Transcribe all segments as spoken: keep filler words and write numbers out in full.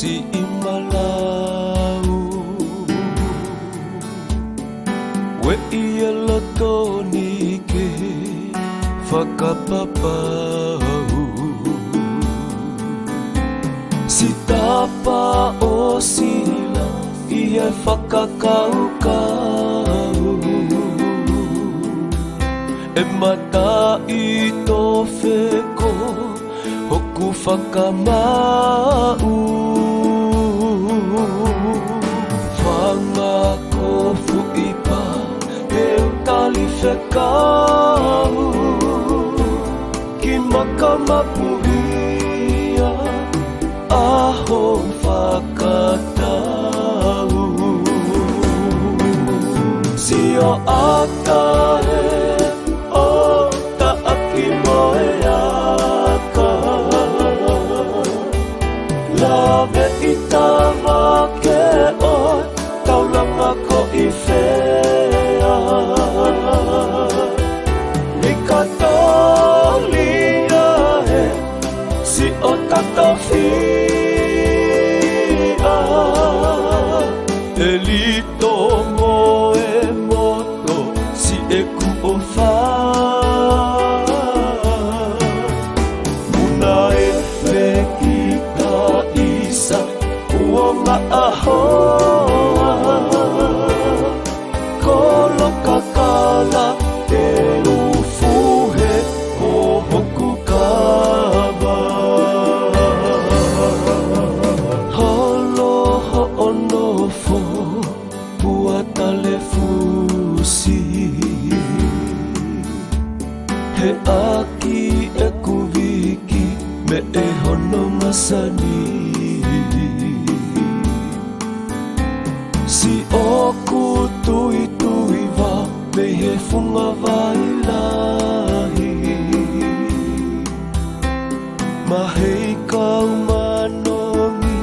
Siʻi malau, ueʻi e loto ni ke fakapapau. Siʻi tapa ʻo sila ʻi he fakakaukau. ʻE mataʻitofe ko hoku fakamaʻu. Fanga kofu ʻi pā, te u tali fekau. Ki makamapu ia, ʻaho fakatau. Sio ʻata ē, ʻo taʻaki mo e aka. Lave ʻi tava ke ʻo taulanga ko ʻi fea. Lika toli ia he siʻo tatafia. E lito mo e moto siʻeku ʻofa. Muna e fekita ʻisa uonga ʻaho. Kolo kakala te u fuhe ʻo hoku kava. Holo hoʻo nofo pua talefusi. He ʻaki ʻeku viki me ʻe hono masani. Siʻoku tuitui vā mei he funga vai lahi. Mahei kau manongi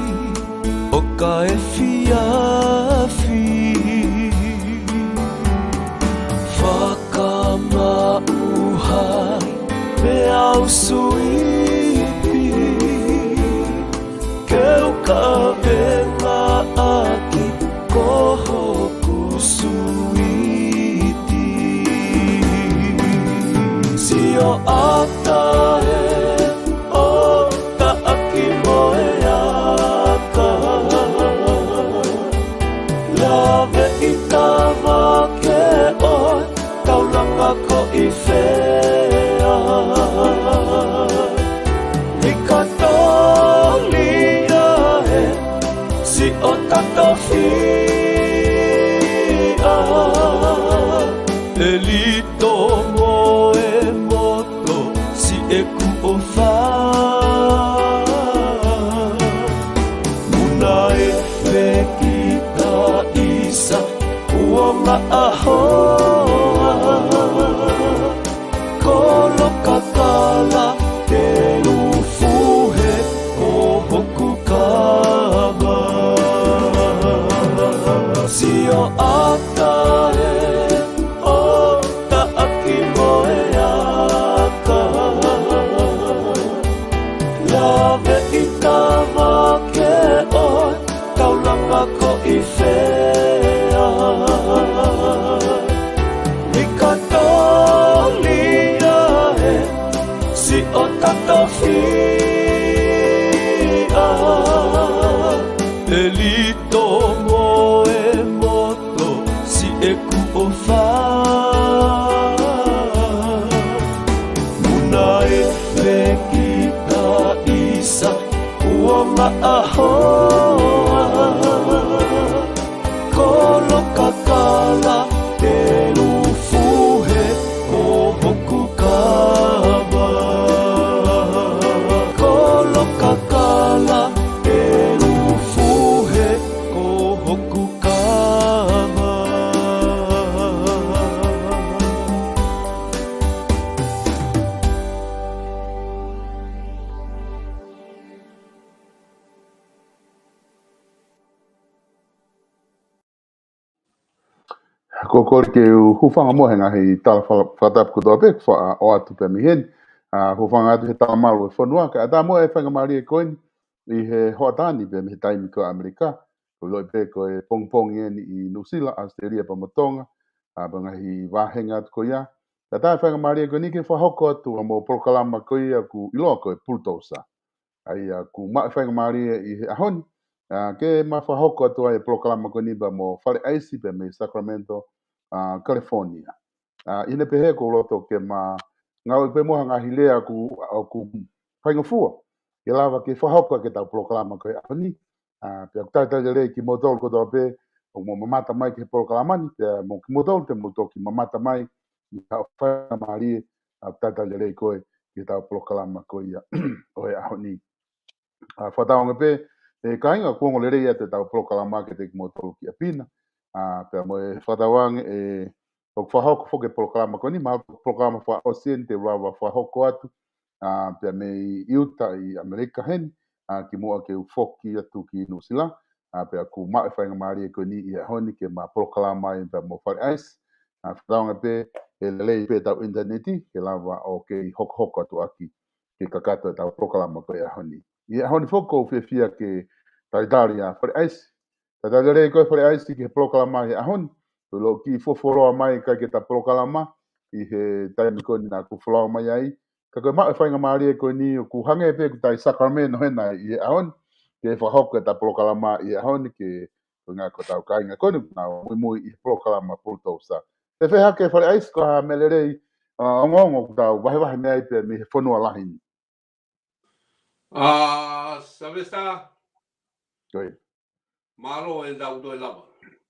ʻo ka efiafi. Fakamaʻu hai me au suipi. Ke u kavengaʻaki ko hoku suiti. Sio ʻata ē, ʻo taʻaki mo e aka. Lave ʻi tava ke ʻo taulanga ko ʻi fea. Lika toli ia he siʻo tatafia. E lito mo e moto siʻeku ʻofa. Muna e fekita ʻisa uonga ʻaho. Kolo kakala te u fuhe ʻo hoku kava. Sio ʻata ē, ʻo taʻaki mo e aka. Lave ʻi tava ke ʻo taulanga ko ʻi fea. Lika toli ia he siʻo tatafia. E lito mo e moto siʻeku ʻofa. Muna e fekita ʻisa uonga ʻaho. Kolo kakala te u fuhe ʻo hoku kava. Kolo kakala te u fuhe ʻo hoku kava. Ko e kole ke u hūfanga muʻa he ngaahi tala fala-, fakatapu kotoa pē, fa-, ʻoatu pē mei heni. ʻA, hūfanga atu he talamalu e fonua, kae ʻatā muʻa e faingamālie ko eni ʻi he hoʻatā ni pē mei he taimi ko ē ʻAmelika, ko e ʻiloʻi pē ko e pongipongi eni ʻi Nuʻusila, ʻAositelēlia pea mo Tonga, ʻa, pea ngaahi vāhenga atu ko ia. Ka tā e faingamālie ko eni ke fakahoko atu ʻa mo e polokalama ko ia ʻoku ʻiloa ko e Pulutousa. ʻA ia ʻoku maʻu e faingamālie ʻi he ʻaho ni, ʻa, ke ma fakahoko atu ai e polokalama ko eni pea mo Fale ʻAisi pea mei Sacramento, ʻa, California. ʻA, ʻi heʻene pehē ʻoku ou loto ke ma ngāueʻaki pē muʻa ha ngaahi lea ʻoku, ʻoku faingofua ke lava ke fakahoko ʻaki ʻetau polokalama ko e ʻaho ni. ʻA, pea ʻoku talitali lelei kimoutolu kotoa pē ʻoku mou mamata mai ki he polokalama ni, pea mo kimoutolu te mou toki mamata mai ʻi haʻo faingamālie, ʻa, ʻoku talitali lelei ko ē ki heʻetau polokalama ko ia ʻo e ʻaho ni. ʻA, fakatauange pē, ʻe kāinga, ʻoku ongo lelei atu ʻetau polokalama kiate kimoutolu ki ʻapi na. ʻA, pea mo e fakatauange ʻe, ʻoku fakahoko foki e polokalama ko eni, mahalo ko e polokalama fakaʻosi eni te u lava fakahoko atu, ʻa, pea mei ʻIuta ʻi ʻAmelika heni, ʻa, kimuʻa ke u foki atu ki Nuʻusila, ʻa, pea ʻoku maʻu e faingamālie ko eni ʻi he ʻaho ni ke ma polokalama ai pea mo Fale ʻAisi. ʻA, fakatauange pē ʻe lelei pē ʻetau ʻinitaneti ke lava ʻo kei hokohoko atu ʻaki ke kakato ʻetau polokalama ko e ʻaho ni. ʻI he ʻaho ni foki ʻoku ou fiefia ke talitali ʻa Fale ʻAisi. Talitali lelei koe Fale ʻAisi ki he polokalama ʻi he ʻaho ni. Ko e ʻilo ʻoku kiʻi fuofua loa mai ʻikai ke ta polokalama ʻi he taimi ko eni naʻa ku folau mai ai. Ka ko e maʻu e faingamālie ko eni ʻoku hangē pē ʻoku ta ʻi Sacramento hena ʻi he ʻaho ni, ke fakahoko ʻeta polokalama ʻi he ʻaho ni, ke ko e ngaahi ko ʻetau kāinga ko eni ʻoku nau muimui ʻi he polokalama Pulutousa. Fēfē hake Fale ʻAisi, ko ha meʻa lelei, ʻa, ongoongo ʻoku tau vahevahe mei ai pea mei he fonua lahi ni? ʻA, Savesa. Ko ia. Mālō e tau toe lava.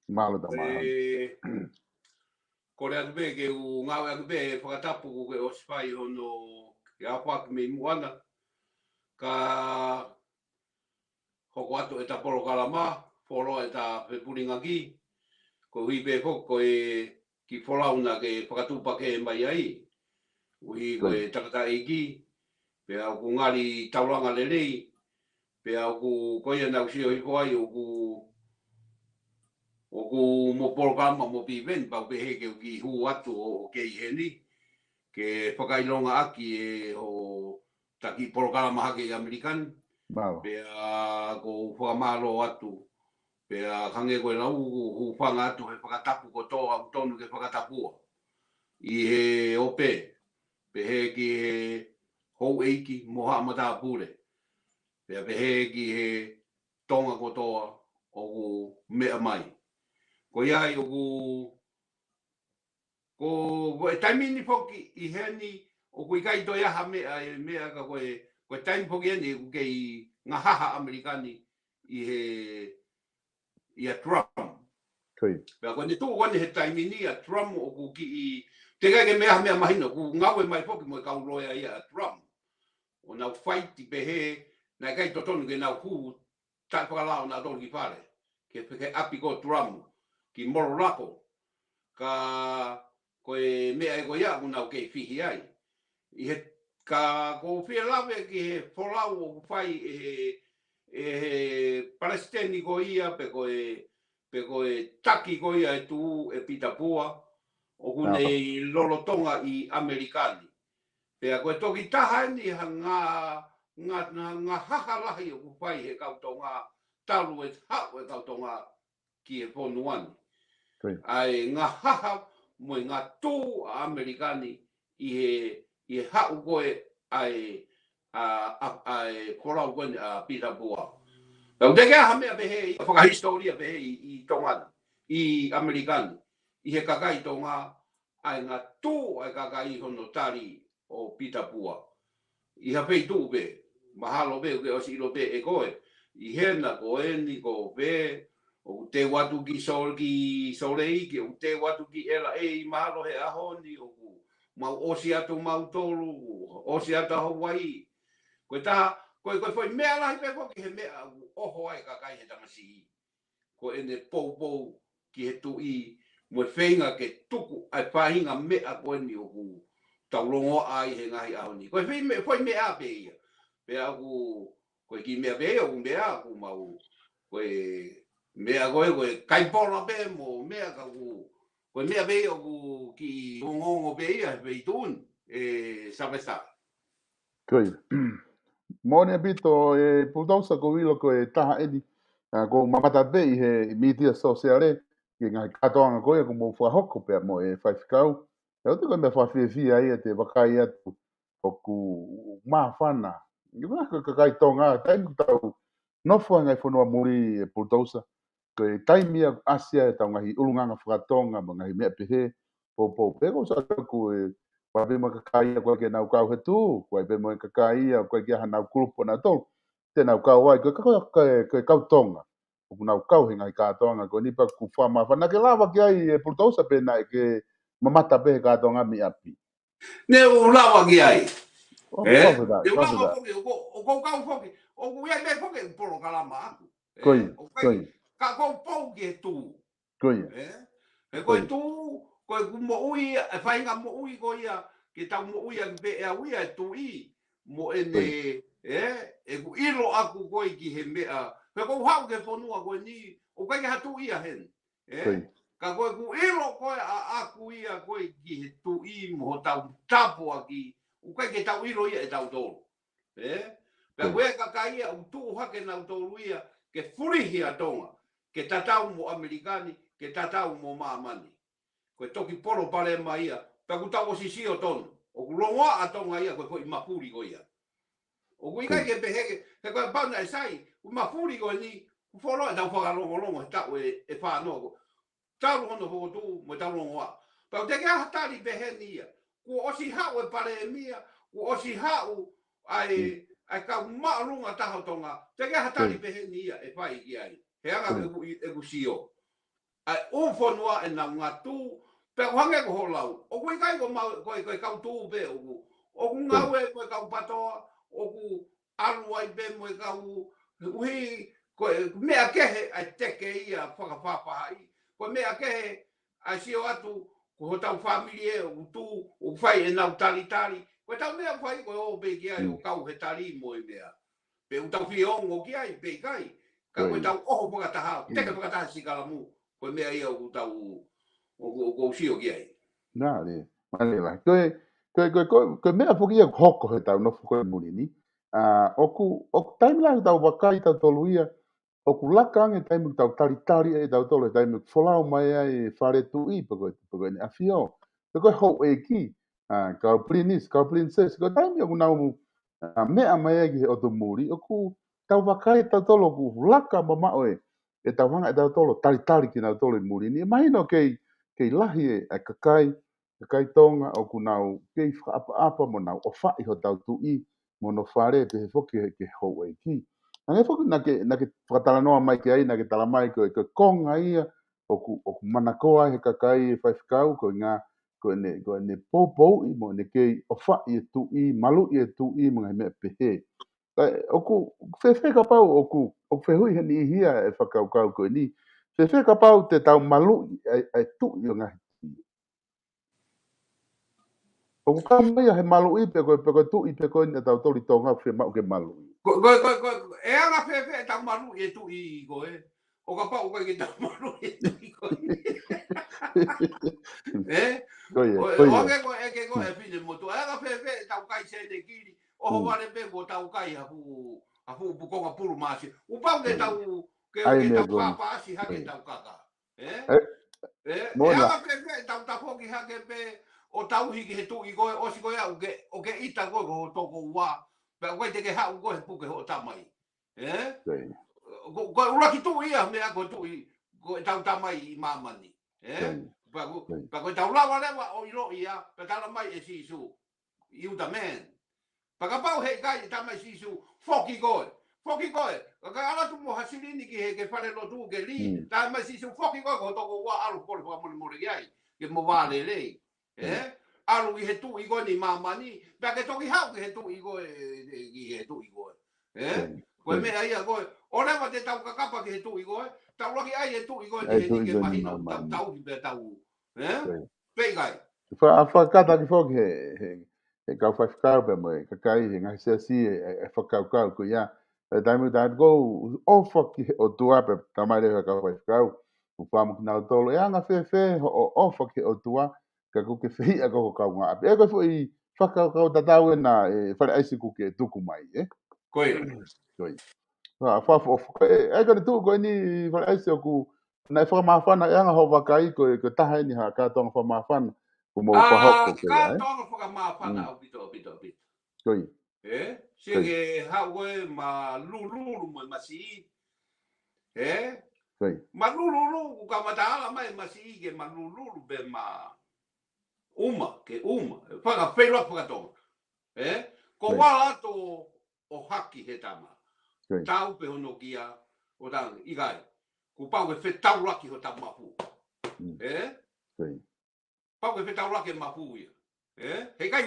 Mālō tau mālō. ʻE, kole atu pē ke u ngāueʻaki pē e fakatapu kuo ke ʻosi fai hono ke aofaki mei muʻa na. Ka hoko atu ʻeta polokalama, fuoloa ʻeta fepulingaki, koeʻuhi pē foki ko e kiʻi folau naʻa ke fakatuʻupakē mai ai. Koeʻuhi ko e tangataʻeiki, pea ʻoku ngali taulanga lelei, pea ʻoku ko ia naʻa ku sio hifo ai, ʻoku, ʻoku mo polokalama mo piveni, pau pē he ke u kiʻi hū atu ʻo, ʻo kei heni, ke fakaʻilongaʻaki e hoʻo taki polokalama hake ʻi ʻAmelika ni. Mālō. Pea ʻoku ou fakamālō atu. Pea hangē ko e lau, ʻoku ou hūfanga atu he fakatapu kotoa ʻoku tonu ke fakatapua. ʻI he ope, pehē ki he houʻeiki mo haʻa matāpule. Pea pehē ki he Tonga kotoa ʻoku meʻa mai. Ko ia ai ʻoku Ko, ko e taimi ni foki ʻi heni ʻoku ʻikai toe ʻi ai ha meʻa, ʻe meʻa ka ko e, ko e taimi foki eni ʻoku kei ngahaha ʻAmelika ni ʻi he, ʻia Trump. Ko ia. Pea ko ʻene tuʻu ko eni he taimi ni ʻa Trump ʻoku kiʻi, teʻeki ke meʻa ha meʻa mahino, ʻoku ngāue mai foki mo e kau loea ia ʻa Trump. ʻO nau faiti pehē, naʻe ʻikai totonu ke nau hū taʻefakalao naʻa tolu ki fale, ke, ke ʻapi ko Trump, ki Mar-a-Lago. Ka ko e meʻa ē ko ia ʻoku nau kei fihi ai. ʻI he, ka ʻoku ou fie lave ki he folau ʻoku fai ʻe he, ʻe he palesiteni ko ia pe ko e, pe ko e taki ko ia ʻe tuʻu ʻe Pita Pua, ʻoku ne lolotonga ʻi ʻAmelika ni. Pea ko e toki taha eni ha ngā, ngā, ngā, ngahaha lahi ʻoku fai he kau Tonga, talu e haʻu e kau Tonga ki he fonua ni. Ko ia. ʻA e ngahaha mo e ngatū ʻa ʻAmelika ni ʻi he, ʻi he haʻu ko ē ʻa e, ʻa, ʻa, ʻa e folau ko eni ʻa Pita Pua. Tau teʻeki ha meʻa pehē ʻi fakahisitōlia pehē ʻi, ʻi Tonga ni, ʻi ʻAmelika ni, ʻi he kakai Tonga, ʻa e ngatū ʻa e kakai hono tali ʻo Pita Pua. ʻI ha feituʻu pē, mahalo pē, ʻoku ke ʻosi ʻilo pē ʻe koe. ʻI hena ko eni ko pē, ʻoku teu atu ki Sol-, ki Soleiki, ʻoku teu atu ki L A, mahalo he ʻaho ni, ʻoku mau ʻosi atu mautolu, ʻosi atu ʻa Hawaiʻi. Ko e taha, ko e, ko e foʻi meʻa lahi pē foki he meʻa ʻoku ʻoho ai e kakai he tamasiʻi. Ko ʻene poupou ki he tuʻi mo e feinga ke tuku ʻa e faʻahinga meʻa ko eni ʻoku tau longoaʻa ai he ngaahi ʻaho ni. Ko e foʻi me-, foʻi meʻa pē ia. Pea ʻoku, ko e kiʻi meʻa pē ia, ʻoku meʻa, ʻoku mau, ko e meʻa ko ē, ko e kaipola pē mo meʻa ka ʻoku, ko e meʻa pē ia ʻoku kiʻi ongoongo pē ia he feituʻu ni, ʻe Savesa. Ko ia. Moʻoni ʻaupito, ʻe Pulutousa, ʻoku ou ʻilo ko e taha eni, ʻa, ʻoku ou mamata pē ʻi he mītia sōsiale ki he ngaahi kātoanga ko ia ʻoku mou fakahoko pea mo e faifekau. ʻE ʻoua te ko e meʻa fakafiefia ia te vakai atu ʻoku māfana. ʻI he ngaahi kakai Tonga, taimi ʻoku tau nofo ai he ngaahi fonua muli, ʻe Pulutousa, ko e taimi ia ʻoku ʻasi ai ʻetau ngaahi ʻulungaanga faka-Tonga mo e ngaahi meʻa pehē, poupou pē. ʻOku ou sio atu ʻoku ʻi ai pē mo e kakai ia ʻoku ʻikai ke nau kau he tuʻu, ʻoku ʻi ai pē mo e kakai ia ʻoku ʻikai ke ʻi ai hanau kulupu ʻanautolu te nau kau ai, ko e, ko e, ko e, ko e kau Tonga ʻoku nau kau he ngaahi kātoanga ko eni, pea ʻoku fakamāfana. Naʻa ke lava ki ai, ʻe Pulutousa, pe naʻa ke mamata pē he kātoanga mei ʻapi? Naʻa ku lava ki ai. ʻOku ʻE? Lava ki ai, Naʻa ku lava ki lava ai. Foki, ʻoku, ʻoku ou kau foki. ʻOku ʻi ai pē foki e polokalama ʻaku. ʻE? Ko ia, ʻOku ʻikai ko ia. Ka ʻoku ou pou ki he tuʻu. Ko ia. ʻE? He ko Ko e ia. tuʻu, ko ʻeku moʻui, e faʻahinga moʻui ko ia, ke tau moʻui ʻaki pē ʻe au ia e tuʻi, mo ʻene, Ko ia. ʻE? ʻEku ʻilo ʻaku ko ē ki he meʻa. He ʻoku ou haʻu ki he fonua ko eni, ʻoku ʻikai ke ha tuʻi ia heni. ʻE? Ko ia. Ka ko ʻeku ʻilo ko ē ʻaʻaku ia ko ē ki he tuʻi mo hotau tāpuaki, ʻoku ʻikai ke tau ʻilo ia ʻe tautolu. ʻE? Pea Ko ia. ko e kakai ia ʻoku tuʻu hake nautolu ia ke fulihi ʻa Tonga, ke tatau mo ʻAmelika ni, ke tatau mo māmani. Ko e toki palopalema ia, pea ʻoku tau ʻosi sio tonu. ʻOku longoaʻa ʻa Tonga ia ko e foʻi mafuli ko ia. ʻOku ʻikai Ko ia. ke pehē ke, he ko e pau naʻe sai, ʻoku mafuli ko eni, ʻoku fuoloa ʻetau fakalongolongo he taʻu ʻe, ʻe fā noa ko. Talu hono fokotuʻu mo e talu longoaʻa. Pea ʻoku teʻeki ai ha tali pehē ni ia. Kuo ʻosi haʻu e palēmia, kuo ʻosi haʻu ʻa e, Mm. ʻa e kau māʻolunga taha ʻo Tonga. Teʻeki ai ha tali Mm. pehē ni ia ʻe fai ki ai. He anga Mm. ʻeku, ʻeku sio. ʻA e ʻū fonua ʻenau ngatu, pea ʻoku hangē ko hoʻo lau. ʻOku ʻikai ko mau, ko e, ko e kau tuʻu pē ʻoku. ʻOku Mm. ngāue ko e kau patoa, ʻoku ʻalu ai pē mo e kau, ʻuhi, ko e meʻa kehe ʻa e teke ia fakafaʻafaʻahi. Ko e meʻa kehe ʻa e sio atu, ko hotau fāmili ē ʻoku tuʻu, ʻoku fai ʻenau talitali. Ko ʻetau meʻa ʻoku fai ko e ō pē ki ai ʻo Mm. kau he tali mo e meʻa. Pe ʻoku tau fie ongo ki ai, pe ʻikai. Ka Ko ko ia. ʻetau ʻoho fakataha, teke Mm. fakataha sikalamu. Ko e meʻa ia ʻoku tau, ʻoku, ʻoku ou sio ki ai. Nā, lē. Mālie lahi. Ko e, ko e, ko e, ko e, ko e meʻa foki ia ʻoku hoko he taʻu nofo ko ē muli ni. ʻA, ʻoku, ʻoku taimi lahi ʻoku tau vakai tautolu ia, ʻoku laka ange taimi ʻoku tau talitali ai tautolu, he taimi ʻoku folau mai ai e fale tuʻi, pe ko e, pe ko ʻEne ʻAfio, pe ko e houʻeiki, ʻa, kau pilinisi, kau pilinisesi, ko e taimi ʻoku nau, ʻa, meʻa mai ai ki he ʻotu muli, ʻoku tau vakai tautolu ʻoku laka mamaʻo e, ʻetau hanga ʻe tautolu ʻo talitali kinautolu ʻi muli ni. ʻE mahino kei, kei lahi e, e kakai, kakai Tonga ʻoku nau kei fakaʻapaʻapa mo nau ʻofaʻi hotau tuʻi mo hono fale, pehē foki ki he, ki he houʻeiki. Hangē foki naʻa ke, naʻa ke fakatalanoa mai ki ai, naʻa ke tala mai ko e, ko e konga ia ʻoku, ʻoku manakoa ai he kakai e faifekau, ko e ngaahi, ko ʻene, ko ʻene poupouʻi mo ʻene kei ʻofaʻi e tuʻi, maluʻi e tuʻi mo e ngaahi meʻa pehē. ʻA, ʻoku fēfē kapau ʻoku, ʻoku fehuʻi he niʻihi ia e fakakaukau ko eni. Fēfē kapau te tau maluʻi ʻa e, ʻa e tuʻi ʻo e ngaahi tuʻi. ʻOku kau mai ia he maluʻi pe ko e, pe ko e tuʻi pe ko eni ʻa tautolu ʻi Tonga ʻoku fiemaʻu ke maluʻi. Ko, ko, ko, ko, ʻe anga fēfē ʻetau maluʻi e tuʻi ko ē? ʻO kapau ʻoku ʻikai ke tau maluʻi e tuʻi ko ē. ʻE? Ko ia, ʻO, ko ʻo ia. hangē ko e ʻeke ko ē Mm. ʻe Finemotuʻa. ʻE anga fēfē ʻetau kai senekili? ʻOho Mm. vale pē kuo tau kai ha fuʻu, ha fuʻu pukonga pulu māsi. ʻOku pau ke Mm. tau, ke, ʻA ia ke meʻa tau ko ē. pāpāsi hake Mm. tau kaka. ʻE? ʻE? ʻE? Mo ʻE na. anga fēfē ʻetau tafoki hake pē ʻo tauhi ki he tuʻi ko ē, ʻosi ko ia ʻoku ke, ʻoku ke ʻita koe ko ho toko ua. Pea ʻoku ʻikai te ke haʻu koe he puke hoʻo tamai. ʻE? Ko ia. Ko, ko e ʻuluaki tuʻi ia, meʻa ko e tuʻi, ko ʻetau tamai ʻi māmani. ʻE? Ko ia. Pea ko, Ko ia. pea ko ʻetau lava leva ʻo ʻiloʻi ia, pea tala mai ʻe Sīsū, "You the man." Pea kapau heʻikai, tala mai Sīsū, "Foki koe. Foki koe." Ka ke ʻalu atu mo ha silini ki he, ki he fale lotu ke lī, Mm. tala mai Sīsū, "Foki koe ko ho toko ua, ʻalu kole fakamolemole ki ai, ke mo vālelei." ʻE? Mm. ʻAlu ki he tuʻi ko eni ʻi māmani, pea ke toki haʻu ki he tuʻi ko ē, ʻe, ʻe, ki he tuʻi ko ē. ʻE? Mm. Ko e Mm. meʻa ia ko ē. ʻOua leva te tau kakapa ki he tuʻi ko ē, tau laki ai e tuʻi ko ē, ʻA e ni heni tuʻi ke ko eni ʻi mahino, tau, māmani. tau hi pē tau. ʻE? Mm. Pe ʻikai. Fa-, fakataki foki he, he, he kau faifekau pea mo e kakai he ngaahi siasi e, e, e fakakaukau ko ia. Pea taimi ʻoku tau ʻoku ʻofa ki he ʻOtua pea tala mai leva he kau faifekau, ʻoku fakaʻamu kinautolu, ʻe anga fēfē hoʻo ʻofa ki he ʻOtua, ka ʻoku ke fehiʻa ko ho kaungāʻapi. ʻE ko e foʻi fakakaukau tatau ena ʻe Fale ʻAisi ʻoku ke tuku mai, ʻe? Ko ia. Ko ia. Fa, fa, fa, fa, e, e, ka ne tuʻu ko eni Fale ʻAisi ʻoku naʻe fakamāfana e anga hoʻo vakai ko e, ko e taha eni ha kātoanga fakamāfana. Ko mo fa hoko ko ia, e? Kātoanga fakamāfana ʻaupito, ʻaupito, ʻaupito. Ko ia. E? Sio ke haʻu ko e ma lululu mo e masiʻi. E? Ko ia. Ma lululu, ʻoku kamata ala mai masiʻi ke ma lululu pe ma uma, ke uma. Faka, feilua fakatonga. E? Ko ia. Vala to ʻo haki he tama. Ko ia. Tau pe hono kia, ʻo tau, ʻikai. Kuo pau ke fetaulaki ho tama mafu. Mm. E? Ko ia. Pau ke fetaulaki e mafu ia. E? Heʻikai,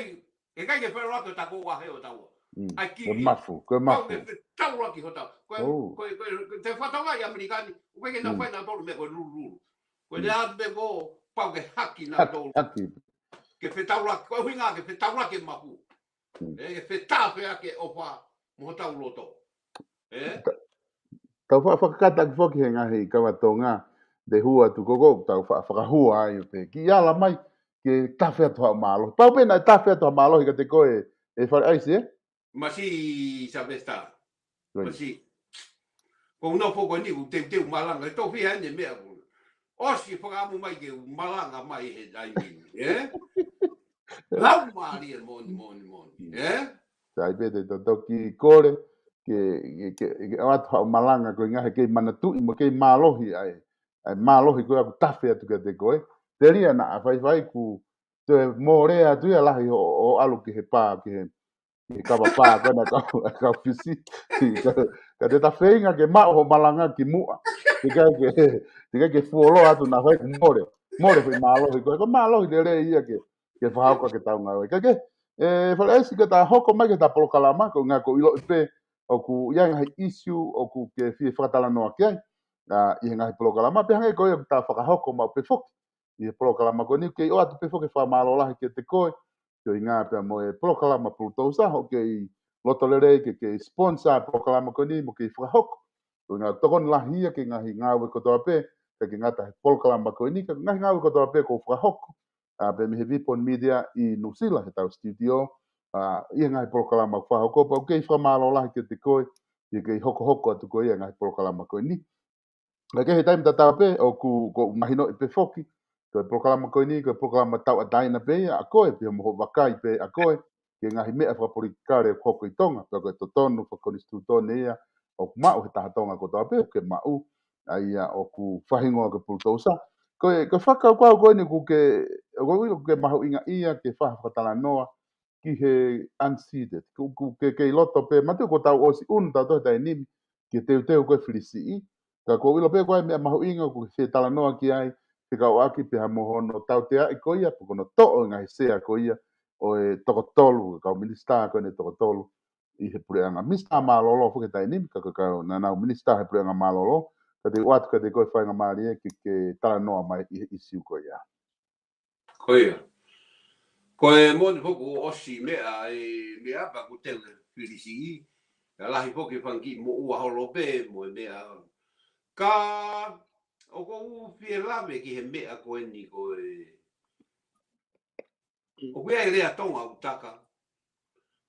heʻikai ke fetaulaki ho tako ua he ʻo taua. Mm. ʻAi ki. Ko e mafu, ko e mafu. Pau ke fetaulaki ho tau. Ko e, oh, ko e, ko e, ko e te fakatonga ʻi ʻAmelika ni, ʻoku ʻikai ke nau, mm, fai nautolu meʻa ko e lululu. Ko e, mm, lea atu pē ko pau ke haki nautolu. Haki. Ke fetaulaki, ko e ʻuhinga ke fetaulaki e mafu. Mm. E, ke fetaulaki e ʻofa mo hotau loto. E? Ta-, tau fa-, fakakata ʻaki foki he ngaahi kava Tonga, te hua atu koko, tau fa-, fakahua ai ʻo pehē. Kiʻi ala mai, ke tafe atu haʻo mālohi. Pau pē naʻe tafe atu haʻo mālohi kiate koe, e Fale ʻAisi, e? Masiʻi Sylvester. Ko ia. Masiʻi. Ko u nofo ko eni, ʻoku teuteu malanga, e tofi ai ne meʻa ko. ʻOsi fakaʻamu mai ke u malanga mai he taimi ni, e? Lau mālie moʻoni, moʻoni, moʻoni, e? Sai pē te totoki kole, ke, ke, ke, ke ʻoatu haʻo malanga ko e ngaahi kei manatuʻi mo kei mālohi ai. ʻAi mālohi ko ē ʻoku tafe atu kiate koe. Telia naʻa faifai kuo toe mole atu ia lahi ʻo, ʻo ʻalu ki he pā, ki he, ki he kava pā, ko ena kau, kau Fisi. Ka, ka te ta feinga ke maʻu hoʻo malanga ki muʻa. Teʻeki ai ke, teʻeki ai ke fuoloa atu naʻa fai kuo mole. Mole foʻi mālohi ko ē, ko e mālohi lelei ia ke, ke fakahoko ʻaki ʻetau ngāue. Ka ke, e, Fale ʻAisi ka ta hoko mai ki heʻeta polokalama, ko e ʻuhinga ʻoku ou ʻiloʻi pē, ʻoku ʻi ai e ngaahi issue, ʻoku ke fie fakatalanoa ki ai, ʻa, ʻi he ngaahi polokalama, pea hangē ko ia ʻoku ta fakahoko maʻu pē foki ʻi he polokalama ko eni, kei ʻoatu pē foki e fakamālō lahi kiate koe, ko e ʻuhinga pea mo e polokalama Pulutousa, hoʻo kei loto lelei ke, kei sponsor e polokalama ko eni, mo kei fakahoko. Ko e ʻuhinga tokoni lahi ia ki he ngaahi ngāue kotoa pē, ʻikai ke ngata he polokalama ko eni, ka ko e ngaahi ngāue kotoa pē ʻoku ou fakahoko. ʻA, pea mei he Vipon Media ʻi Nuʻusila heʻetau studio, ʻa, ʻi he ngaahi polokalama ʻoku fakahoko, pea ʻoku kei fakamālō lahi kiate koe, ʻi he kei hokohoko atu ko ia e ngaahi polokalama ko eni. Ka ke he taimi tatau pē, ʻoku, ʻoku ou mahinoʻi pē foki, ko e polokalama ko eni, ko e polokalama tauʻatāina pē ia ʻa koe, pea mo hoʻo vakai pē ʻa koe, ki he ngaahi meʻa fakapolitikale ʻoku hoko ʻi Tonga, pea ko e totonu fakakonisitūtone ia, ʻoku maʻu he taha Tonga kotoa pē, ʻoku ke maʻu, ʻa ia ʻoku fakahingoa ko e Pulutousa. Ko e, ko e fakakaukau ko eni ʻoku ke, ʻoku ke mahuʻingaʻia ke fai ha fakatalanoa, ki he unseated. Ku, ku ke, kei loto pē, mātuʻaki kuo tau ʻosi ʻunu tautolu he taimi ni, ki he teuteu ko e fili siʻi. Ka ʻoku ou ʻilo pē ko e meʻa mahuʻinga ʻoku ke talanoa ki ai, fekauʻaki pē mo hono tauteaʻi ko ia, pe ko hono toʻo e ngaahi sea ko ia, ʻo e toko tolu, kau minisitā ko eni toko tolu, ʻi he puleʻanga. Minisitā mālōlō foki he taimi ni, ka, ka, ka naʻa nau minisitā he puleʻanga mālōlō, ka te u ʻoatu kiate koe faingamālie ke, ke talanoa mai ʻi he issue ko ia. Ko ia. Ko e moʻoni foki kuo ʻosi meʻa, e meʻa pea kuo teu e fili siʻi. Ka lahi foki e fanga kiʻi moʻua holo pē mo e meʻa. Ka ʻoku ou fie lave ki he meʻa ko eni ko e. ʻOku ʻi ai e lea Tonga ʻoku taka.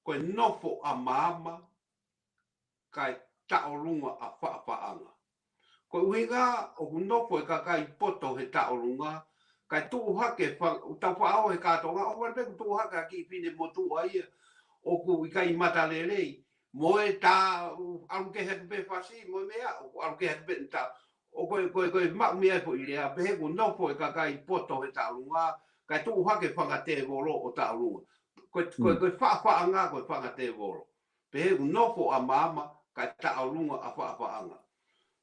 Ko e nofo ʻa maama, kae taʻolunga ʻa faʻafaʻanga. Ko e ʻuhinga ʻoku nofo e kakai poto he taʻolunga, kae tuʻu hake fa-, ʻoku tau faʻa ō he kātoanga, ʻoku ʻalu pē kuo tuʻu hake ha kiʻi fine motuʻa ia, ʻoku ʻikai matalelei, mo e tā, ʻalu kehe atu pē fasi, mo e meʻa, ʻoku ʻalu kehe atu pē tā, ʻo ko e, ko e, ko e maʻu mei ai e foʻi lea, pehē kuo nofo e kakai poto he taʻolunga, kae tuʻu hake fanga tēvolo ʻo taʻolunga. Ko e, ko e, ko e faʻafaʻanga, ko e fanga tēvolo. Pehē kuo nofo ʻa maama, kae taʻolunga ʻa faʻafaʻanga.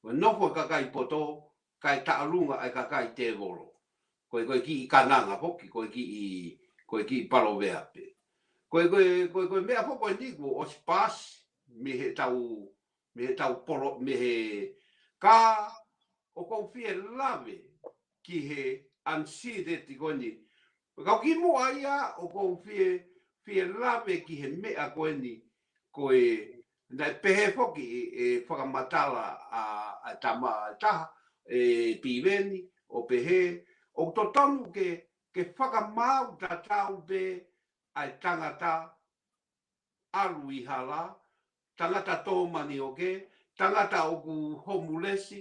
Ko e nofo e kakai poto, kae taʻolunga ʻa e kakai tēvolo. Ko e, ko e kiʻi kananga foki, ko e kiʻi, ko e kiʻi paloveape. Ko e, ko e, ko e, ko e meʻa foki ko eni kuo ʻosi pasi, mei heʻetau, mei heʻetau polo, mei he ka ʻoku ou fie lave ki he unseated ko eni. Kau kimuʻa ia ʻoku ou fie, fie lave ki he meʻa ko eni, ko e, naʻe pehē foki e, e fakamatala ʻa, ʻa e tama ʻe taha, e Piveni, ʻo pehē, ʻoku totonu ke, ke fakamaau tatau pē ʻa e tangata ʻalu ʻi hala, tangata tō manioke, tangata ʻoku homulesi,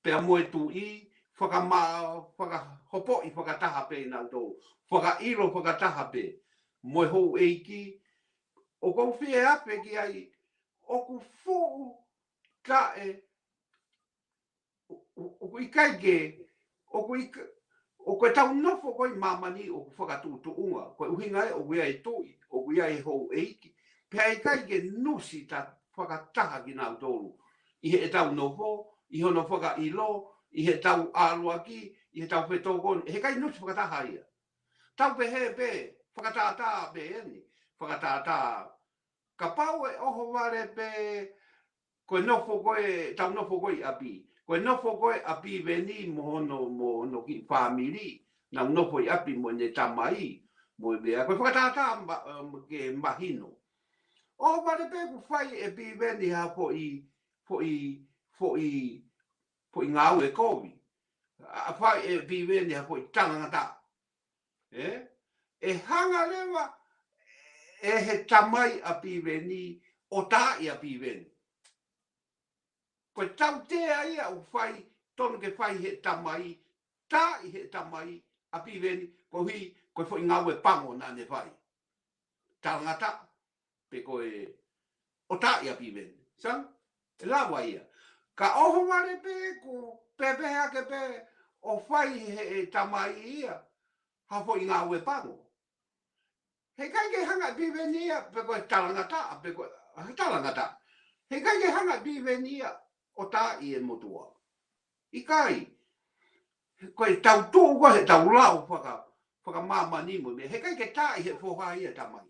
pea mo e tuʻi, fakama-, fakahopoʻi fakataha pē ʻi nautolu, fakaʻilo fakataha pē, mo e houʻeiki, ʻoku ou fie ape ki ai, ʻoku fuʻu taʻe, ʻo-, ʻo-, ʻoku ʻikai ke, ʻoku ʻik-, ʻoku ʻetau nofo ko ē ʻi māmani ʻoku fakatuʻutuʻunga, ko e ʻuhinga ē ʻoku ʻi ai e tuʻi, ʻoku ʻi ai e houʻeiki, pea ʻikai ke nusi ta fakataha kinautolu, ʻi heʻetau nofo, ʻi hono fakaʻilo, ʻi heʻetau ʻaluʻaki, ʻi heʻetau fetokoni, heʻikai nusi fakataha ia. Tau pehē pē, fakatātā pē eni, fakatātā. Kapau ʻe ʻohovale pē, ko e nofo ko ē, tau nofo ko ē ʻi ʻapi. Ko e nofo ko ē ʻa Piveni mo hono, mo hono kiʻi fāmili. Nau nofo ʻi ʻapi mo ʻene tamai, mo e meʻa. Ko e fakatātā ma-, um, ke mahino. ʻOhovale pē kuo fai ʻe Piveni ha foʻi, foʻi, foʻi, foʻi ngāue kovi. ʻA, fai ʻe Piveni ha foʻi talangataʻa. ʻE? ʻE hanga leva ʻe he tamai ʻa Piveni ʻo taaʻi ʻa Piveni. Ko e tautea ia ʻoku fai, tonu ke fai he tamai, taaʻi he tamai ʻa Piveni, koeʻuhi ko e foʻi ngāue pango naʻa ne fai. Talangataʻa, pe ko e ʻo taaʻi ʻa Piveni. Sai? ʻE lava ia. Ka ʻohovale pē kuo pehē hake pē ʻo fai he, he tamai ia ha foʻi ngāue pango. Heʻikai ke hanga ʻe Piveni ia, pe ko e talangataʻa, pe ko e, ha talangataʻa. Heʻikai ke hanga ʻe Piveni ia ʻo taaʻi e motuʻa. ʻIkai. Ko e tau tuʻu ko ē he tau lau faka-, fakamāmani mo e meʻa. Heʻikai ke taaʻi he foha ia tamai.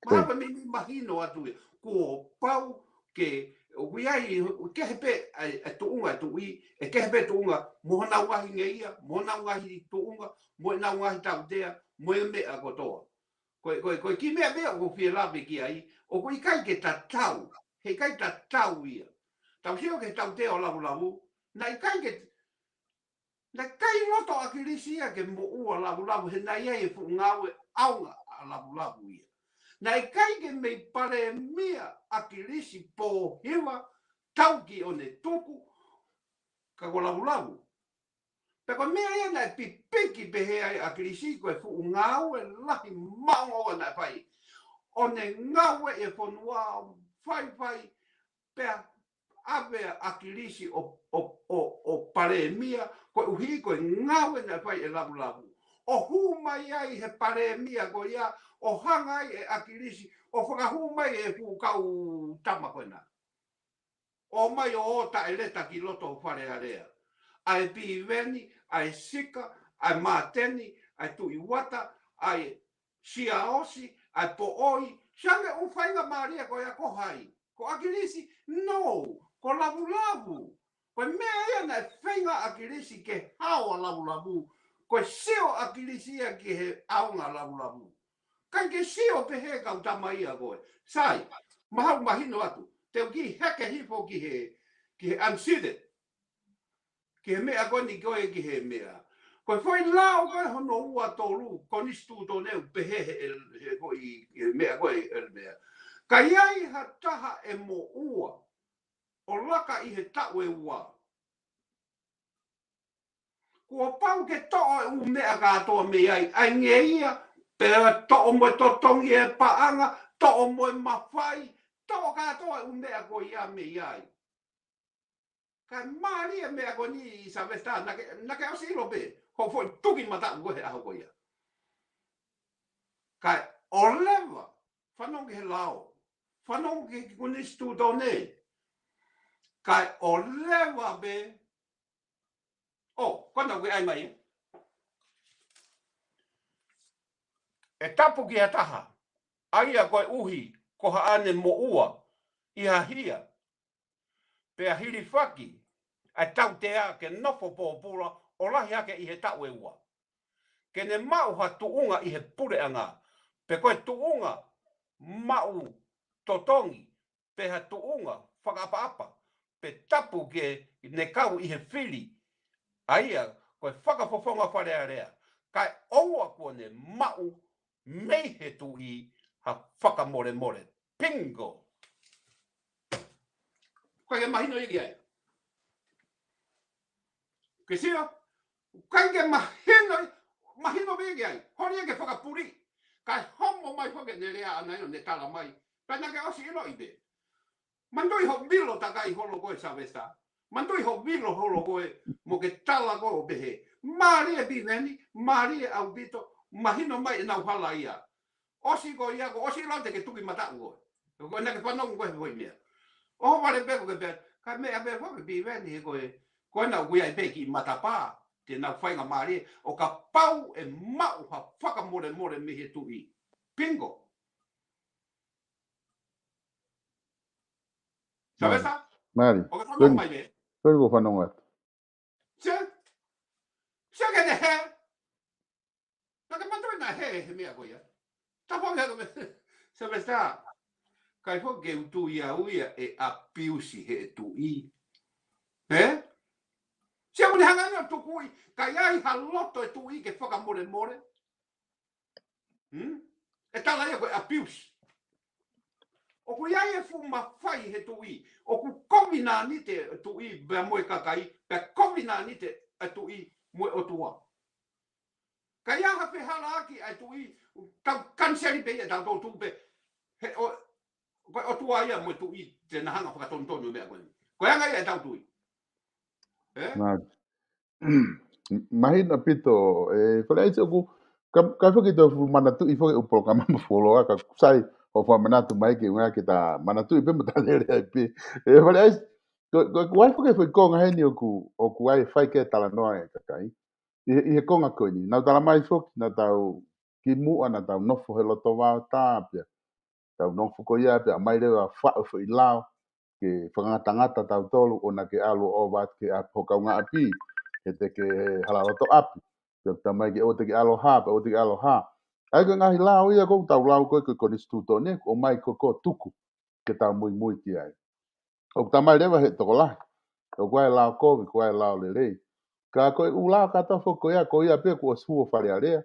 Mahalo pē meimei mahino atu ia. Kuo pau ke, ʻoku ʻi ai, ʻoku kehe pē ʻa e, ʻa e tuʻunga ʻa e tuʻi, ʻe kehe pē tuʻunga, mo honau ngaahi ngeia, mo honau ngaahi tuʻunga, mo ʻenau ngaahi tautea, mo e meʻa kotoa. Ko e, ko e, ko e kiʻi meʻa pē ʻoku ou fie lave ki ai, ʻoku ʻikai ke tatau, heʻikai tatau ia. Tau sio ki he tautea ʻo Lavulavu, naʻe ʻikai ke, naʻe ʻikai loto ʻa ʻAkilisi ia ke moʻua Lavulavu, he naʻe ʻi ai e fuʻu ngāue ʻaonga ʻa Lavulavu ia. Naʻe ʻikai ke mei palēmia ʻa ʻAkilisi pō hiva tau ki ʻo ne tuku, ka ko Lavulavu. Pea ko e meʻa ia naʻe pipiki pehē ai ʻa ʻAkilisi ko e fuʻu ngāue lahi maʻongoʻonga naʻe fai. ʻO ne ngāue e fonua faifai pea ʻave ʻa ʻAkilisi ʻo, ʻo, ʻo, ʻo palēmia, koeʻuhi ko e ngāue naʻe fai ʻe Lavulavu. ʻO hū mai ai he palēmia ko ia, ʻo hanga ai ʻe ʻAkilisi, ʻo fakahū mai e fuʻu kau tama ko ena. ʻO mai ʻo ō taʻeleta ki loto Fale Alea. ʻA e Piveni, ʻa e Sika, ʻa e Māteni, ʻa e Tuʻi Uata, ʻa e Siaosi, ʻa e Poʻoi, sai ange ʻū faingamālie ko ia ko hai. Ko ʻAkilisi, no, ko Lavulavu. Ko e meʻa ia naʻe feinga ʻa ʻAkilisi ke hao ʻa Lavulavu. Ko e sio ʻa ʻAkilisi ia ki he ʻaonga ʻa Lavulavu. ʻIkai ke sio pehē kau tama ia ko ē. Sai, mahalo mahino atu. Te u kiʻi heke hifo ki he, ki he unseated. Ki he meʻa ko eni ko ē ki he meʻa. Ko e foʻi lao ko ē hono ua tolu, konisitūtone ʻoku pehē he, he, he foʻi, he meʻa ko ē, he meʻa. Ka ʻi ai ha taha ʻe moʻua, ʻo laka ʻi he taʻu ʻe ua. Kuo pau ke toʻo e ʻū meʻa kātoa mei ai, ʻa e ngeia, pea toʻo mo e totongi e paʻanga, toʻo mo e mafai, toʻo kātoa e ʻū meʻa ko ia mei ai. Kae mālie e meʻa ko eni Sylvester, naʻa ke, naʻa ke ʻosi ʻilo pē, hoʻo foʻi tuki mataʻu ko ē he ʻaho ko ia. Kae ʻoleva, fanongo ki he lao, fanongo ki he konisitūtone, kae ʻoleva pē, ʻo, ko ena ʻoku ke ʻai mai ē. ʻE tapu ki ha taha, ʻa ia koeʻuhi, ko haʻane moʻua, ʻi ha hia, pea hilifaki, ʻa e tautea ke nofo pōpula, ʻo lahi hake ʻi he taʻu ʻe ua. Ke ne maʻu ha tuʻunga ʻi he puleʻanga, pe ko e tuʻunga maʻu totongi, pe ha tuʻunga fakaʻapaʻapa, pe tapu ke ne kau ʻi he fili, ʻa ia ko e fakafofonga Fale Alea, kae ʻoua kuo ne maʻu mei he tuʻi ha fakamolemole. Pingo. ʻIkai ke mahino ia ki ai. Ke sio, ʻikai ke mahino, mahino pē ki ai. Holi ia ke fakapuli. Kae homo mai foki ʻene lea ʻana ʻo ne tala mai. Pea naʻa ke ʻosi ʻiloʻi pē. Manatuʻi hoʻo vilo takai holo koe Sylvester. Manatuʻi hoʻo vilo holo koe mo ke tala koe ʻo pehē. Mālie Piveni, mālie ʻaupito, mahino mai ʻenau hala ia. ʻOsi ko ia ko, ʻosi lau te ke tuki mataʻu koe. Ko ena ke fanongo koe he foʻi meʻa. ʻO vale pē ko ke pē, ka meʻa pē foki Piveni he ko e, ko ena ʻoku ʻi ai pē kiʻi matapā, te nau faingamālie, ʻo kapau ʻe maʻu ha fakamolemole mei he tuʻi. Bingo. Sylvester? Mālie. ʻOku fanongo mai pē. Ko ena ʻoku fanongo atu. Sio, sio ke ne hē. Naʻa ke manatuʻi naʻe hē he meʻa ko ia. Tapu ange atu me. Sylvester. ʻIkai foki ke u tui au ia ʻe apiusi he tuʻi. Hē? Sio mo ne hanga ʻo tukuʻi. ʻIkai ai ha loto e tuʻi ke fakamolemole. Hmm? ʻE tala ia ko e abuse. ʻOku ʻi ai e fuʻu mafai he tuʻi. ʻOku kovinānite e tuʻi pea mo e kakai, pea kovinānite e tuʻi mo e ʻOtua. Ka ʻi ai ha fehālaaki ʻa e tuʻi, tau kaniseli pē ia, tau tō tuʻu pē. He ʻo, ko e ʻOtua ia mo e tuʻi, te na hanga fakatonutonu meʻa ko eni. Ko e anga ia ʻetau tuʻi. Ē? Mahino ʻaupito, ē, Fale ʻAisi ʻoku, ka, ka foki tau fuʻu manatuʻi foki ʻeku polokalama mo fuoloa, ka sai, ʻo fakamanatu mai ke ʻuhinga ke ta manatuʻi pē mo ta lele ai pē. Ē, Fale ʻAisi, ko, ko, ko e hā foki e foʻi konga heni ʻoku, ʻoku ʻi ai e fai ki ai e talanoa e kakai. ʻI he, ʻi he konga ko eni, naʻa ku tala mai foki, naʻa tau kimuʻa, naʻa tau nofo he loto vao tā pea. Tau nofo ko ia pea ʻomai leva faʻu foʻi lao, ke fakangatangata tautolu ʻo na ke ʻalu ʻo ʻova atu ki he ʻapi ho kaungāʻapi, he te ke hala loto ʻapi. Pea tala mai ke ʻoua te ke ʻalu ʻo hā, pea ʻoua te ke ʻalu ʻo hā. ʻA ia ko e ngaahi lao ia ʻoku tau lau ko ē ko e konisitūtone, ʻomai ko ē ʻo tuku ke tau muimui ki ai. ʻOku tala mai leva he tokolahi. ʻOku ʻi ai e lao kovi, ʻoku ʻi ai e lao lelei. Ka ko e ʻū lao kātoa foki ko ia, ko ia pē kuo ʻosi hū ʻo Fale Alea.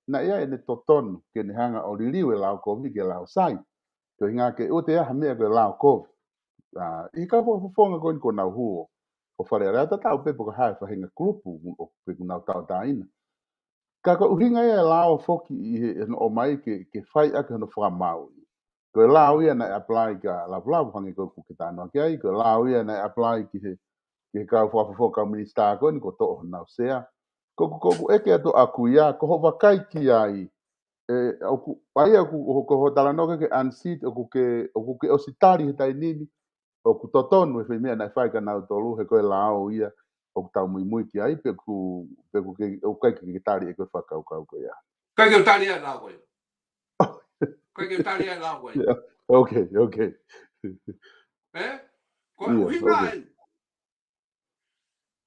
Naʻe ʻi ai ʻene totonu, ke ne hanga ʻo liliu e lao kovi ki he lao sai. Ko e ʻuhinga ke ʻoua te ʻi ai ha meʻa ko e lao kovi. ʻA, ʻi he kau fakafofonga ko eni kuo nau hū ʻo Fale Alea, tatau pē pe ko e hā e faʻahinga kulupu, ʻo pe kuo nau tauʻatāina. Ka ko e ʻuhinga ia e lao foki ʻi he, ʻene ʻomai ke, ke fai ʻaki hono fakamāuʻi. Ko e lao ia naʻe apply kia Lavulavu hangē ko ē ʻoku ke talanoa ki ai, ko e lao ia naʻe apply ki he, ki he kau fakafofonga kau minisitā ko eni kuo toʻo honau sea. Ko ʻeku, ko ʻeku ʻeke atu ʻaʻaku ia, ko hoʻo vakai ki ai, ē, ʻoku, ʻa ia ʻoku, ko hoʻo talanoa ki he unseat, ʻoku ke, ʻoku ke ʻosi tali he taimi ni, ʻoku totonu e foʻi meʻa naʻe fai kia nautolu, he ko e lao ia ʻoku tau muimui ki ai, pe ʻoku, pe ʻoku ke, ʻoku ʻikai ke ke tali ʻe koe e fakakaukau ko ia. ʻIkai ke u tali ʻa e lao ko ia. ʻIkai ke u tali ʻa e lao ko ia. Yeah. Okay, okay. Ē? Ko e ʻuhinga ē.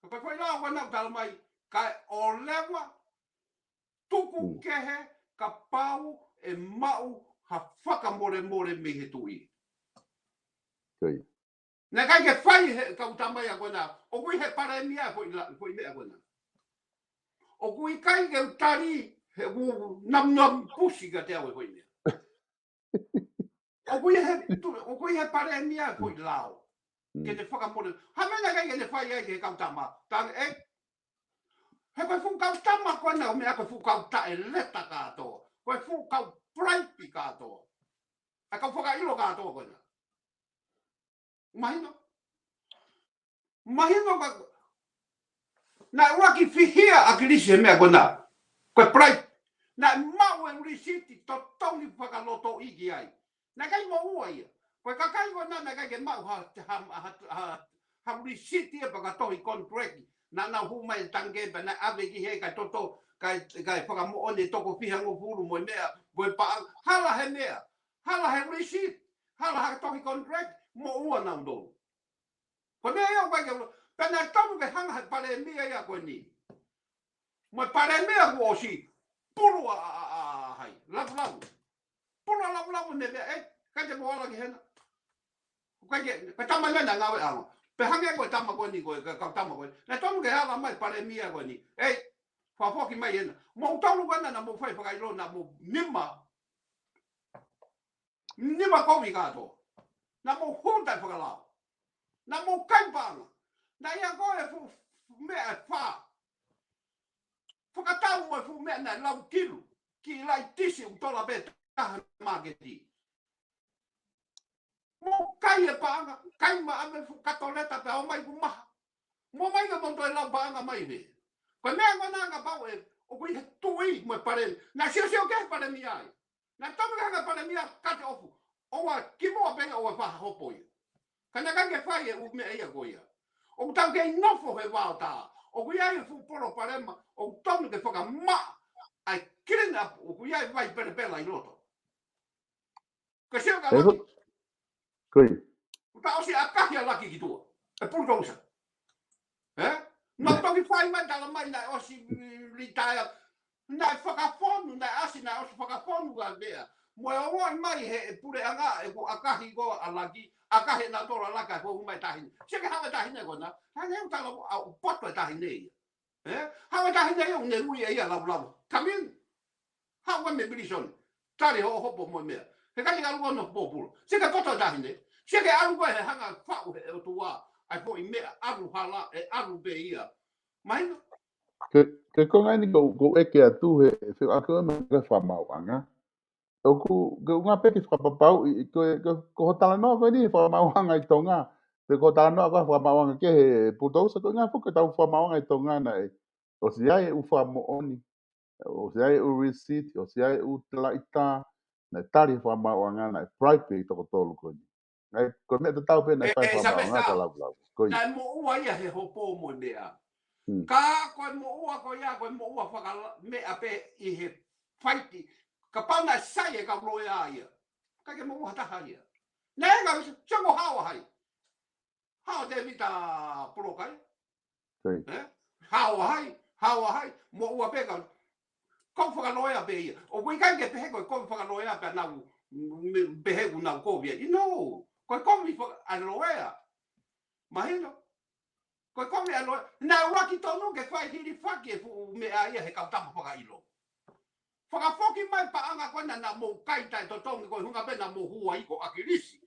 Ka ko e foʻi lao ko ena ʻoku tala mai, kae ʻoleva, tuku kehe, kapau ʻe maʻu ha fakamolemole mei he tuʻi. Naʻe ʻikai ke fai he kau tama ia ko ena, ʻoku ʻi he palēmia foʻi la-, foʻi meʻa ko ena. ʻOku ʻikai ke u tali he ʻoku namunamu pusi kiate au e foʻi meʻa. ʻOku ʻi he, tu-, ʻoku ʻi he palēmia foʻi lao. Ke ne fakamole. Ha meʻa naʻe ʻikai ke ne fai ai ki he kau tama. Tang e. He ko e fuʻu kau tama ko ena, ʻo meʻa ko e fuʻu kau taʻeleta kātoa. Ko e fuʻu kau bribe kātoa. ʻA e kau fakaʻilo kātoa ko ena. Mahino. Mahino ka, naʻe ʻuluaki fihia ʻa ʻAkilisi he meʻa ko ena. Ko e bribe. Naʻe maʻu e lisiti totongi fakalotoʻi ki ai. Naʻe ʻikai moʻua ia. Ko e kakai ko ena naʻe ʻikai ke maʻu ha, ha, ha, ha, ha lisiti ia pe ko ha tohi contract. Naʻa nau hū mai e tange pea naʻe ʻave ki he kakai toto, kakai, kakai fakamoʻoni toko fihangofulu mo e meʻa, mo e paʻanga, hala he meʻa. Hala he lisiti. Hala ha tohi contract, moʻua nautolu. Ko e meʻa ia ʻoku ʻikai ke u-, pea naʻe tonu ke hanga he palēmia ia ko eni. Mo e palēmia kuo ʻosi, pulu ʻa, ʻa, ʻa, ʻa, hai, Lavulavu. Pulu ʻa Lavulavu ne meʻa, ē, ʻikai te mou ala ki hena. ʻIkai ke, ko e tama lena ngāue ʻaonga. Pea hangē ko e tama ko eni ko e, ka, kau tama ko eni. Naʻe tonu ke ala mai palēmia ko eni. Ē, fakafoki mai hena. Mou tonu ko ena naʻa mou fai fakaʻilo naʻa mou nima. Nima kovi kātoa. Naʻa mou hū taʻefakalao. Naʻa mou kai paʻanga. Naʻe ʻi ai ko e fuʻu meʻa ʻe fā. Fakatau mo e fuʻu meʻa naʻe lau kilu. Kiʻi laitisi ʻoku tola pē taha māketi. Mou kai e paʻanga, kai maʻa mei fuʻu katoleta pea ō mai ʻoku maha. Mou ō mai ka mou toe lau paʻanga mai pē. Ko e meʻa ko ena kapau ʻe, ʻoku ʻi he tuʻi mo e palemi. Naʻe siosio ki he palemi ai. Naʻe tonu ke hanga palemi a kate ofu. ʻOua kimuʻa pē ʻoua fakahopo ia. Ka naʻe ʻikai ke fai e ʻū meʻa ia ko ia. ʻOku tau kei nofo he vao tā. ʻOku ʻi ai e fuʻu palopalema. ʻOku tonu ke fakamaʻa. ʻAi clean up. ʻOku ʻi ai e vai pelepela ʻi loto. Ko e sio ka Ē, laki. Ko ia. Kuo ta ʻosi ʻakahi ʻa laki ki tuʻa. E pulutousa. Ē? Naʻa toki fai mai tala mai naʻe ʻosi, mm, retire. Naʻe fakafonu, naʻe ʻasi, naʻe ʻosi fakafonu ka meʻa. Mo e ʻomai mai he e puleʻanga ʻeku ʻakahi ko ʻa laki, ʻakahi naʻa tola laka e fou mai taʻahine. Sio ki he haʻu e taʻahine ko ena. Hangē ʻoku tala ʻoku poto e taʻahine ia. Ē? Haʻu e taʻahine ia ʻoku ne ui ʻe ia laulava. Come in. Haʻu ʻa me pilisoni. Tali hoʻo hopo mo e meʻa. He ʻikai ke ʻalu ʻo nofo pōpula. Sio ki he poto e taʻahine. Sio ki he ʻalu ko ē he hanga faʻu he ʻOtua. ʻAi foʻi meʻa ʻalu hala ʻe ʻalu pē ia. Mahino? Ke, ke konga eni ko, ko ʻeke atu he, he feo ake o me ke fakamaauʻanga. ʻOku, ke unga pē ke fakapapauʻi, ko, ko, ko ho talanoa ko eni he fakamaauʻanga ʻi Tonga. Pe ko ho talanoa ko e fakamaauʻanga ki he pulutousa ko e ngaahi foki tau fakamaauʻanga ʻi Tonga naʻe. ʻOsi ʻi ai e ʻū fakamoʻoni. ʻOsi ʻi ai e ʻū receipt, ʻosi ʻi ai e ʻū telaʻi tā. Naʻe tali fakamaauʻanga naʻe bribe e toko tolu ko eni. Ngai, ko e meʻa tatau pē naʻe fai fakamaauʻanga ka laulau. Ko ia. Naʻe moʻua ia he hopo mo e meʻa. Hmm. Ka ko e moʻua ko ia, ko e moʻua fakala-, meʻa pē ʻi he faiti. Kapau naʻe sai e kau loea ia. ʻIkai ke moʻua ha taha ia. Naʻe ngau, sio ko e hao ʻa hai. Hao Tēvita Polokai. Ko ia. Ē? Hao ʻa hai, hao ʻa hai, moʻua pē ka. Ko e fakaloea pē ia. ʻOku ʻikai ke pehē ko e ko e fakaloea pē naʻa nau, mm, pehē ʻoku nau kovi ai. No, ko e kovi faka-, ʻa loea. Mahino? Ko e kovi ʻa loea. Naʻa nau laki tonu ke fai hilifaki e fuʻu meʻa ia he kau tama fakaʻilo. Fakafoki mai paʻanga ko ena naʻa mou kai taʻetotongi ko e hunga pē naʻa mou hū ai ko ʻAkilisi.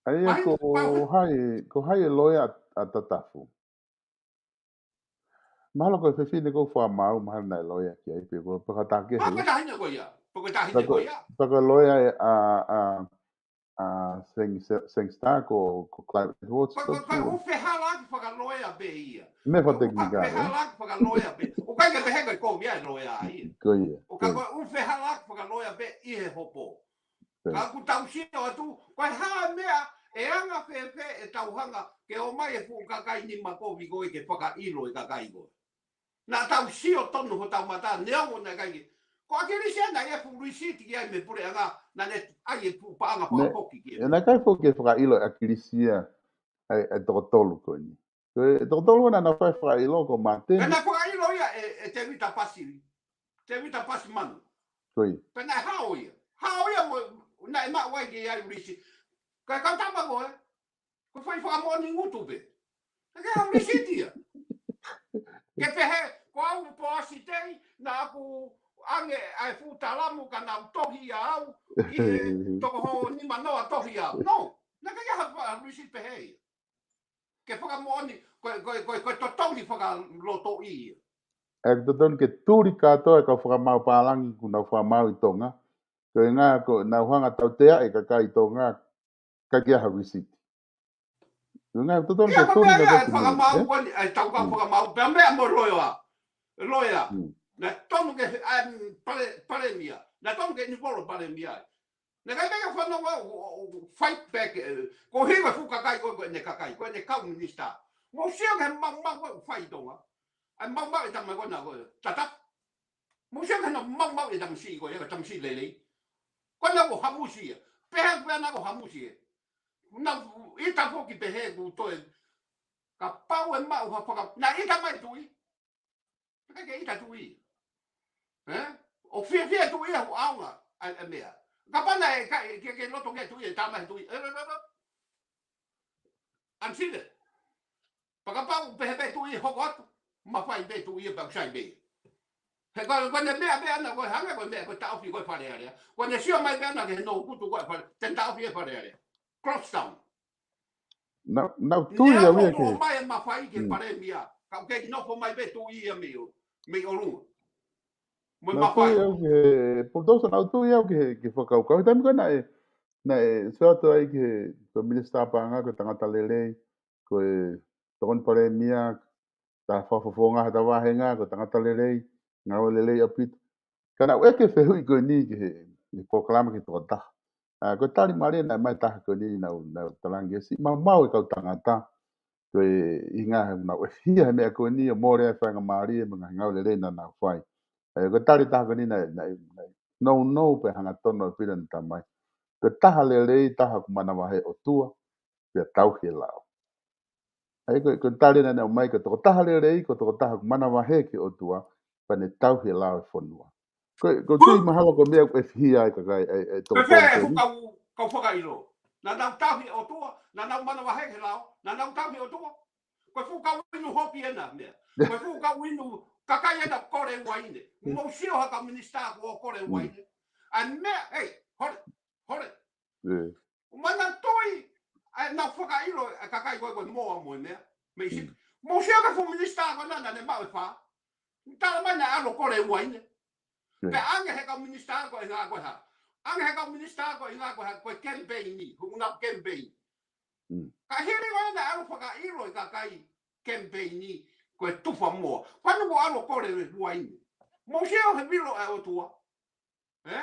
ʻA ia ko hai, ko hai e loea ʻa, ʻa Tatafu? Mahalo ko e fefine ko e fakamaau, mahalo naʻe loea ki ai, pe ko e pakatākehe. Pe ko e taʻahine ko ia. Pe ko e taʻahine ko ia. Pe ko e loea ʻa, ʻa, ʻa Seng-, Seng-, Sangster ko, ko Clive Edwards, ko, ko, ko e ʻū fehālaaki fakaloea pē ia. Meʻa fakatekinikale. Fehālaaki fakaloea pē. ʻOku ʻikai ke pehē ko e kovi ʻa e loea ia. Ko ia. ʻOku ʻikai, ko e ʻū fehālaaki fakaloea pē ʻi he hopo. Ko ia. Ka ʻoku tau sio atu, ko e hā e meʻa, ʻe anga fēfē ʻetau hanga, ke ō mai e fuʻu kakai nima kovi ko ē ke fakaʻilo e kakai ko ē. Naʻa tau sio tonu hotau mata, neongo naʻe ʻikai ke. Ko ʻAkilisi ia naʻe ʻi ai e fuʻu lisiti ki ai mei he puleʻanga, naʻa ne ʻai e fuʻu paʻanga fakafoki ki ai. Naʻe ʻikai foki ke fakaʻilo ʻe ʻAkilisi ia, ʻa e, ʻa e toko tolu ko eni. Ko e toko tolu naʻa nau fai fakaʻilo ko Martin. Ka naʻe fakaʻilo ia ʻe, ʻe Tēvita Pasi. Tēvita Pasi Manu. Ko ia. Pea naʻe hao ia. Hao ia mo, naʻe maʻu ai ke ʻi ai e lisiti. Ka e kau tama ko ē. Ko e fai fakamoʻoni ngutu pē. Ka ke hau lisiti ia. Ke pehē, ko au mo Poasi Tei, naʻa ku ʻange ʻa e fuʻu talamu ka nau tohi ʻa au, ʻi he toko hoʻo nima noa tohi ʻa au. No, naʻe ʻikai ha, ha lisiti pehē ia. Ke fakamoʻoni, ko e, ko e, ko e, ko e totongi fakalotoʻi ia. ʻE totonu ke tuli kātoa e kau fakamaau pālangi kuo nau fakamaau ʻi Tonga. Ko e ngā, ko ʻenau hanga tautea e kakai Tonga, ʻikai ke ʻi ai ha lisiti. Ko e ngā, totonu ke tuli kātoa e fakamaau, ē? Ko eni, ʻa e tau kau fakamaau, pea meʻa mo loea. Loea. Hmm. Naʻe tonu ke, ʻa e, pale-, palēmia. Naʻe tonu ke involve palēmia. Naʻe ʻikai ke fanongo ʻo, ʻo, ʻo fight back, ē, ko e hiva fuʻu kakai ko ē, ko ʻene kakai, ko ʻene kau minisitā. Mou sio ki he maumau ʻoku fai ʻi Tonga. ʻA e maumau e tama ko ena ko ē, Tatafu. Mou sio ki he maumau e tamasiʻi ko ē, ko e tamasiʻi lelei. Ko ena ko Hamusi ia. Pehē ko ena ko Hamusi ia. Naʻa ʻita foki pehē kuo toe. Kapau ʻe maʻu ha faka-, naʻe ʻita mai tuʻi. ʻIkai ke ʻita tuʻi. Ē? ʻOku fiefia tuʻi ia ʻoku ʻaonga ʻa e, ʻa e meʻa. Kapau naʻe ʻikai ke, ke loto ke tuʻi e tama he tuʻi. Ē, ē, ē, ē. Unseen. Pea kapau pehē pē tuʻi hoko atu. Mafai pē tuʻi pea ʻoku sai pē. He ko, ko ʻene meʻa pē ʻana ko e hanga ko e meʻa ko e taʻofi ko e Fale Alea. Ko ʻene sio mai pē ʻana ki he noukutu ko e Fale, te ne taʻofi e Fale Alea. Close down. Naʻa ku tui au ia ke. Mai e mafai ki he palēmia. Ka ʻoku kei nofo mai pē tuʻi ia mei ʻolunga. Mo e mafai. Naʻa ku tui au ki he, Pulutousa, naʻa ku tui au ki he, ki he fakakaukau. He taimi ko ē naʻe, naʻe sio atu ai ki he, ko e minisitā paʻanga, ko e tangata lelei, ko e tokoni palēmia, ta fakafofonga ha ta vahenga, ko e tangata lelei, ngāue lelei ʻaupito. Ka naʻa ku ʻeke fehuʻi ko eni ki he, he polokalama ki he tokotaha. ʻA, ko e tali mālie naʻe ʻomai taha ko eni naʻa ku, naʻa ku talaange siʻi maumau e kau tangata. Ko e ʻuhinga he naʻa ku ʻefihia he meʻa ko eni ʻo mole ai faingamālie mo e ngaahi ngāue lelei naʻa nau fai. ʻA ia ko e tali taha ko eni naʻe, naʻe, naʻe nounou pē hangatonu ʻaupito ʻene tali mai. Ko e taha lelei, taha ʻoku manavahē ʻOtua, pea tauhi e lao. ʻA ia ko e, ko e tali naʻe ʻomai ko e tokotaha lelei, ko e tokotaha ʻoku manavahē ki he ʻOtua, pea ne tauhi e lao e fonua. Ko e, ko e tui mahalo ko e meʻa ʻoku ʻefihia ai e kakai, ʻa e, ʻa e toko. Ko e fē e fuʻu kau, kau fakaʻilo? Naʻa nau tauhi e ʻOtua, naʻa nau manavahē ki he lao, naʻa nau tauhi e ʻOtua. Ko e fuʻu kau inu hopi ena meʻa. Ko e fuʻu kau inu kakai ena kole uaine. Mou sio ha kau minisitā kuo kole uaine. ʻA e meʻa, ei, hole, hole. ʻO manatuʻi, ʻa e nau fakaʻilo, ʻa e kakai ko ē ko e moa mo e meʻa. Mei sipi. Mou sio ki he fuʻu minisitā ko ena naʻa ne maʻu e fā. Tala mai naʻe ʻalu ʻo kole uaine. Pea ʻange he kau minisitā ko ē ʻuhinga ko e hā. ʻAnge he kau minisitā ko ē ʻuhinga ko e hā, ko e kemipeini, ʻuhinga kemipeini. Ka hili ko ē naʻe ʻalu fakaʻilo e kakai kemipeini, ko e tufa moa. Fanu ko ʻalu ʻo kole uaine. Mou sio he vilo ʻa e ʻOtua. ʻE?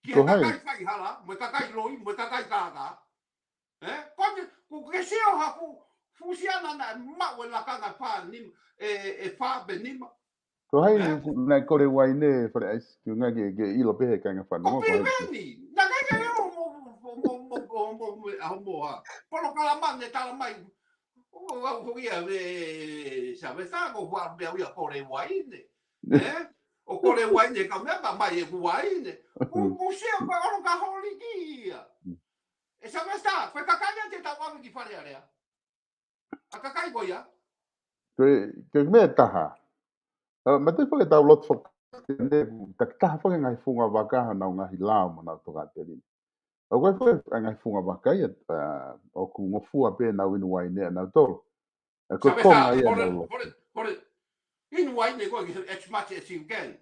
Ki he kakai faihala, mo e kakai loi, mo e kakai kākā. ʻE? Ko te, ko ke sio ha fuʻu, fuʻu siana naʻe maʻu e lakanga fā nima, e, e, e fā pe nima. Ko hai naʻe kole uaine Fale ʻAisi, ki ʻuhinga ke, ke ʻilo pē he kāinga fanongo, ko hai? Ko Piveni, naʻe ʻikai ke ʻilo mo, mo, mo, a, polokalama ne tala mai, ʻo, ʻo, ʻo, ia, e, Savesa, ko fua pea ia kole uaine. ʻE? ʻO kole uaine ka meʻa mai e uaine. Ko, ko sio ko ʻalu ka holi ki ia. ʻE Savesa, ko e kakai ia te tau ʻave ki Fale Alea. ʻA e kakai ko ia. Ko e, ko e meʻa ʻe taha. ʻA, ma te fake tau lotu faka-, ne, takitaha fake ngaahi funga vaka ha nau ngaahi lao mo nau tokāteline. ʻA, ko e fake ngaahi funga vaka ia, ʻa, ʻoku ngofua pē nau inu uaine ʻa nautolu. ʻA, ko e konga ia hole, nau lo. Hole, hole. Inu uaine ko e as much as you can.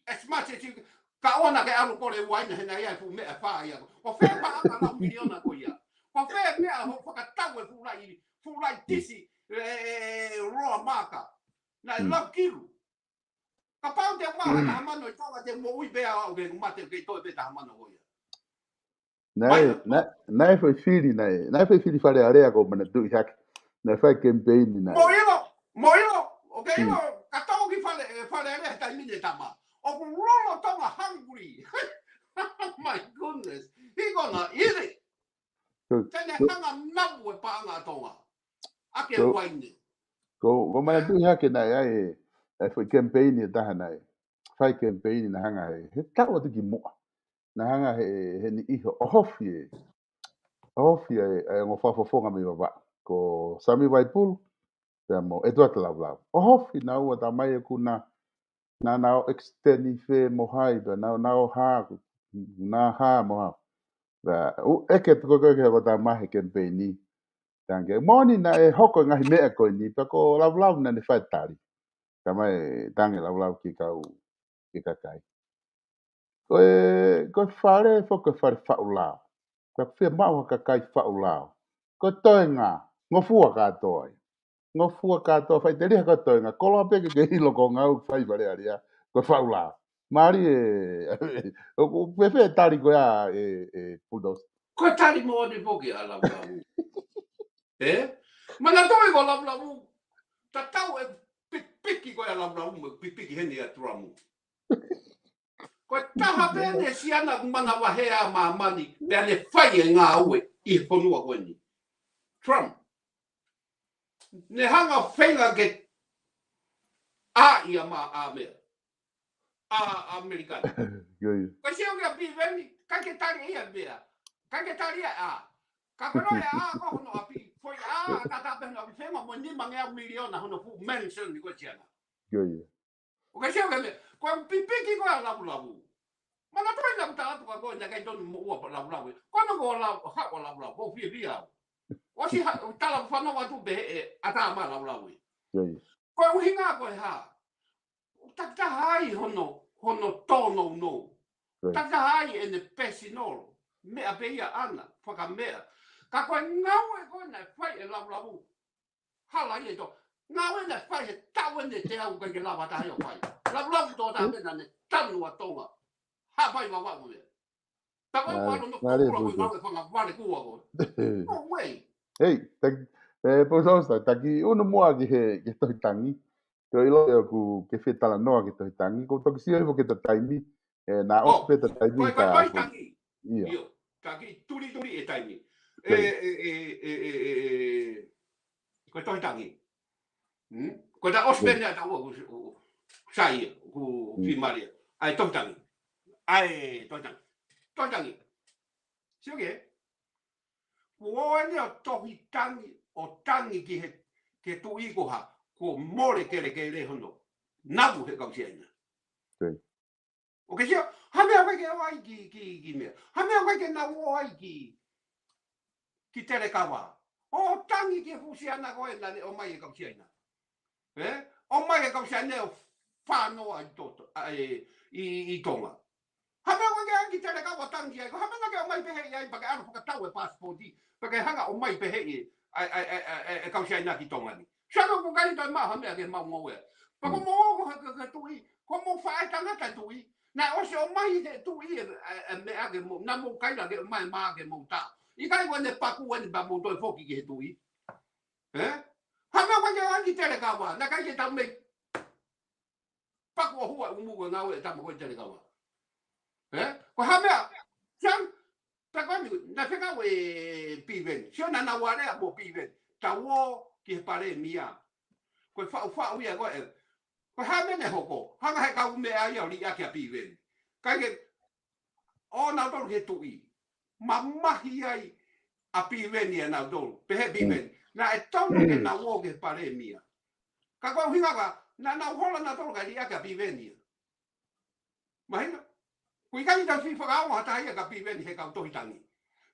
As much as you can. Ka ʻoua naʻa ke ʻalu kole uaine he naʻe ʻi ai e fuʻu meʻa fā ia. Ko fē paʻanga lau miliona ko ia. Ko fē meʻa hoʻo fakatau e fuʻu laʻi, fuʻu laʻi tisi, e, e, e, roa maka. Naʻe lau kilu. Kapau te u maʻu ha taha mano ʻi Tonga te u moʻui pē au ke u mate ke toe pē taha mano ko ia. Naʻe, naʻe, naʻe foʻi fili, naʻe, naʻe foʻi fili Fale Alea ko ʻeku manatuʻi hake. Naʻe fai kemipeini naʻe. Mou ʻilo, mou ʻilo, ʻoku ke ʻilo, ka tau ki Fale, e, Fale Alea he taimi ni e tama. ʻOku lolotonga hungry. My goodness. He gonna eat it. Te ne hanga namu e paʻanga ʻa Tonga. ʻAki e uaine. Ko, ko ʻeku manatuʻi hake naʻe ʻi ai e, e foʻi kemipeini ʻe taha naʻe. Fai kemipeini naʻe hanga he, he taʻu atu ki muʻa. Naʻe hanga he, he niʻihi ʻo ʻohofi e, ʻohofi e, e ongo fakafofonga mei Vavaʻu. Ko Sami Vaipulu, pea mo ʻEtuate Lavulau. ʻOhofi naua, talamai ʻoku na, na, na ō extend ʻi fē mo hai, pea na, na ō hā, na hā mo hā. Pea, u, ʻeke atu ko ē ke hoko talamai he kemipeini. Tangi. Moʻoni naʻe hoko e ngaahi meʻa ko eni, pea ko Lavulau naʻa ne fai e tali. Talamai tangi Lavulau ki he kau, ki he kakai. Ko e, ko e Fale foki ko e fale faʻu lao. Ko e fiemaʻu ha kakai faʻu lao. Ko e toenga, ngofua kātoa ia. Ngofua kātoa, faʻiteliha ko e toenga. Koloa pē ke ke ʻilo ko e ngāue ʻoku fai ʻi Fale Alea, ko e faʻu lao. Mālie, ʻoku fēfē e tali ko ia ʻe, ʻe Pulutousa? Ko e tali moʻoni foki ʻa Lavulau. ʻE? Manatuʻi ko Lavulau. Tatau e pikipiki ko ia ʻa Lavulau mo e pikipiki heni ʻa Tulamu. Ko e taha pē ʻene siana ʻoku manavahē ʻa māmani, pea ne fai e ngāue ʻi he fonua ko eni. Trump. Ne hanga feinga ke ʻā ia ma ʻa meʻa. ʻA, ʻa ʻAmelika. Ko e sio kia Piveni, ʻikai ke tali ia meʻa. ʻIkai ke tali ia ʻā. Ka ko e ʻā ko hono ʻapi, foʻi ʻā, ka tape hono ʻapi fema mo e nima ngeau miliona hono fuʻu mansion ni ko e siana. ʻOku ke sio ki he meʻa, ko e pikipiki ko ia ʻa Lavulau. Manatuʻi naʻa ku tala atu kia koe naʻe ʻikai tonu moʻua ʻa Lavulau. Ko ena ko Lau-, haʻu ʻa Lavulau, ʻoku ou fiefia au. ʻOsi ha, tala fanau atu pē ʻe ʻatā mālaulau ia. Ko e ʻuhinga ko e hā? Takitaha ai hono, hono tōnounou. Takitaha ai ʻene pesinolo. Meʻa pē ia ʻana, fakameʻa. Ka ko e ngāue ko ē naʻe fai ʻe Laulauʻu. Hala ia ʻi Tonga. Ngāue naʻe fai he taʻu ʻeni ʻe teau ʻikai ke lava taha ia ʻo fai. Laulauʻu tō tāpena ne tanu ʻa Tonga. Haʻapai Vavaʻu ia. Pea ko e ʻalu no kula ko e ngāue fanga vale kua ko. No way. Hei, taki, e, Pulutousa, taki ʻunu muʻa ki he, ki he Tohi Tangi. Ko e ʻilo ʻoku ke fie talanoa ki he Tohi Tangi. Ko e toki sio hifo ki he taimi. E, naʻe ʻosi pē taimi ko e, ko e ka Tohi Tangi. Ia. Taki tulituli e taimi. E, e, e, e, e, e, ko e Tohi Tangi. Hmm? Ko e taʻu ʻosi pē ʻeni ʻa taua ku, ku, sai, ku fimalia. ʻAi Tohi Tangi. ʻAi Tohi Tangi. Tohi Tangi. Sio ki he. Kuo ʻoua ʻeni ʻo Tohi Tangi, ʻo tangi ki he, ki he tuʻi ko ha, kuo mole kelekele hono. Nau he kau Siaina. ʻOku ke sio, ha meʻa ʻoku ʻikai ke ō ai ki, ki, ki meʻa. Ha meʻa ʻoku ʻikai ke nau ō ai ki, ki Telekava. ʻO tangi ki he fuʻu siana ko ē naʻe ʻomai ʻe he kau Siaina. E? ʻOmai ʻe he kau Siaina ʻo fānoa ʻi Toto, ʻa, e, ʻi, ʻi Tonga. Ha meʻa ʻoku ʻikai ke ʻai ki Telekava tangi ai, ko ha meʻa naʻa ke ʻomai pehē ʻi ai, pea ke ʻalu fakatau e pasipoti, pea ke hanga ʻomai pehē ʻi, ʻa, ʻa, ʻa, ʻa, ʻa, e kau Siaina ki Tonga ni. Sano ko kai tai maha meʻa ke mau ngāue. Pea ko mo ko ha, ka, ka tuʻi, ko mo faʻē tangata tuʻi. Naʻe ʻosi ʻomai he tuʻi e, e, e meʻa ke mo, naʻa mo kai la ke ʻomai mā ke mo tā. ʻIkai ko ʻene paku ʻeni pea mo toe foki ki he tuʻi. E? Ha meʻa ʻoku ʻikai ke ʻai ki Telekava, naʻe ʻikai ke tau mei. Paku ʻo hua ʻumu ko e ngāue e tama ko ē Telekava. E? Ko ha meʻa, sian, pea ko eni, naʻe fekau ʻe Piveni. Sio naʻa nau alea mo Piveni. Tau ō ki he palēmia. Ko e faʻufaʻu ia ko ē. Ko ha meʻa ne hoko. Hanga he kau meʻa ia ʻo liʻaki ʻa Piveni. ʻIkai ke, ō nautolu ki he tuʻi. Mamahi ai ʻa Piveni ʻa nautolu. Pehē Piveni. Naʻe tonu ke nau ō ki he palēmia. Ka ko e ʻuhinga ka, naʻa nau hola nautolu kae liʻaki ʻa Piveni ia. Mahino? Ko e ʻikai ke tau fie fakaongo ha taha ia kia Piveni he kau Tohi Tangi.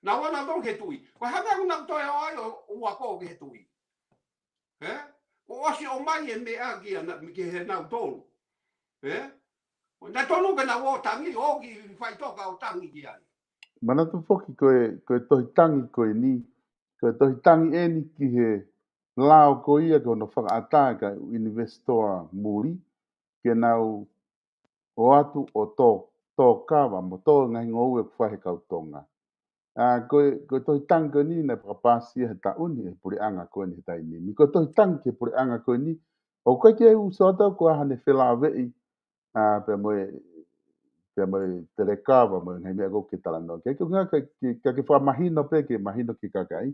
Naʻa nau ō nautolu ki he tuʻi. Ko e hā meʻa ʻoku nau toe ō ai ʻo, ʻo ako ki he tuʻi. E? ʻO ʻosi ʻomai e meʻa kia na, ki he nautolu. E? Naʻe tonu ke nau ō tangi, ō ki faʻitoka ʻo tangi ki ai. Manatu foki ko e, ko e Tohi Tangi ko eni, ko e Tohi Tangi ʻeni ki he lao ko ia ko hono fakaʻatā ʻe he kau ʻinivesitoa muli, ke nau ō atu ʻo tō, tō kava mo tō ngaahi ngoue ʻoku fai he kau Tonga. ʻA, ko e, ko e Tohi Tangi ko eni naʻe fakapāsi ia he taʻu ni ʻe he puleʻanga ko eni he taimi ni. Ko e Tohi Tangi ki he puleʻanga ko eni, ʻoku ʻikai ke u sio atu ko e hā ne felāveʻi, ʻa, pea mo e, pea mo e Telekava, mo e ngaahi meʻa ko ē ke talanoa. Ke, ke, ke, ke, ke fakamahino pē, ke mahino ki he kakai.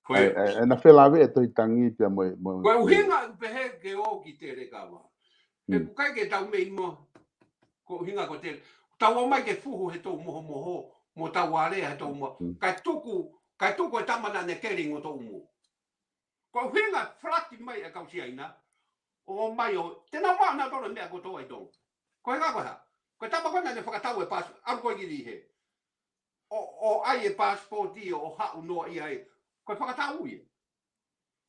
Ko e, ʻa, ʻa, ʻa, naʻe felāveʻi e Tohi Tangi pea mo e, mo e. Ko e ʻuhinga ʻoku pehē ke ō ki Telekava. He ʻoku ʻikai ke tau mei mo. Ko e ʻuhinga ko Tele. Tau ō mai ke fuhu he tou mohomoho, mo tau alea he tou mo. Kae tuku, kae tuku e tama naʻa ne keli ngotoʻumu. Ko e ʻuhinga flati mai e kau Siaina, ʻo mai ʻo, te nau maʻu nautolu e meʻa kotoa ʻi Tonga. Ko e ʻuhinga ko e hā? Ko e tama ko ē naʻa ne fakatau e pasi, ʻalu ko ē ki Lihe. ʻO, ʻo ʻai e pasipoti ʻo haʻu noa ia ai. Ko e fakatau ia.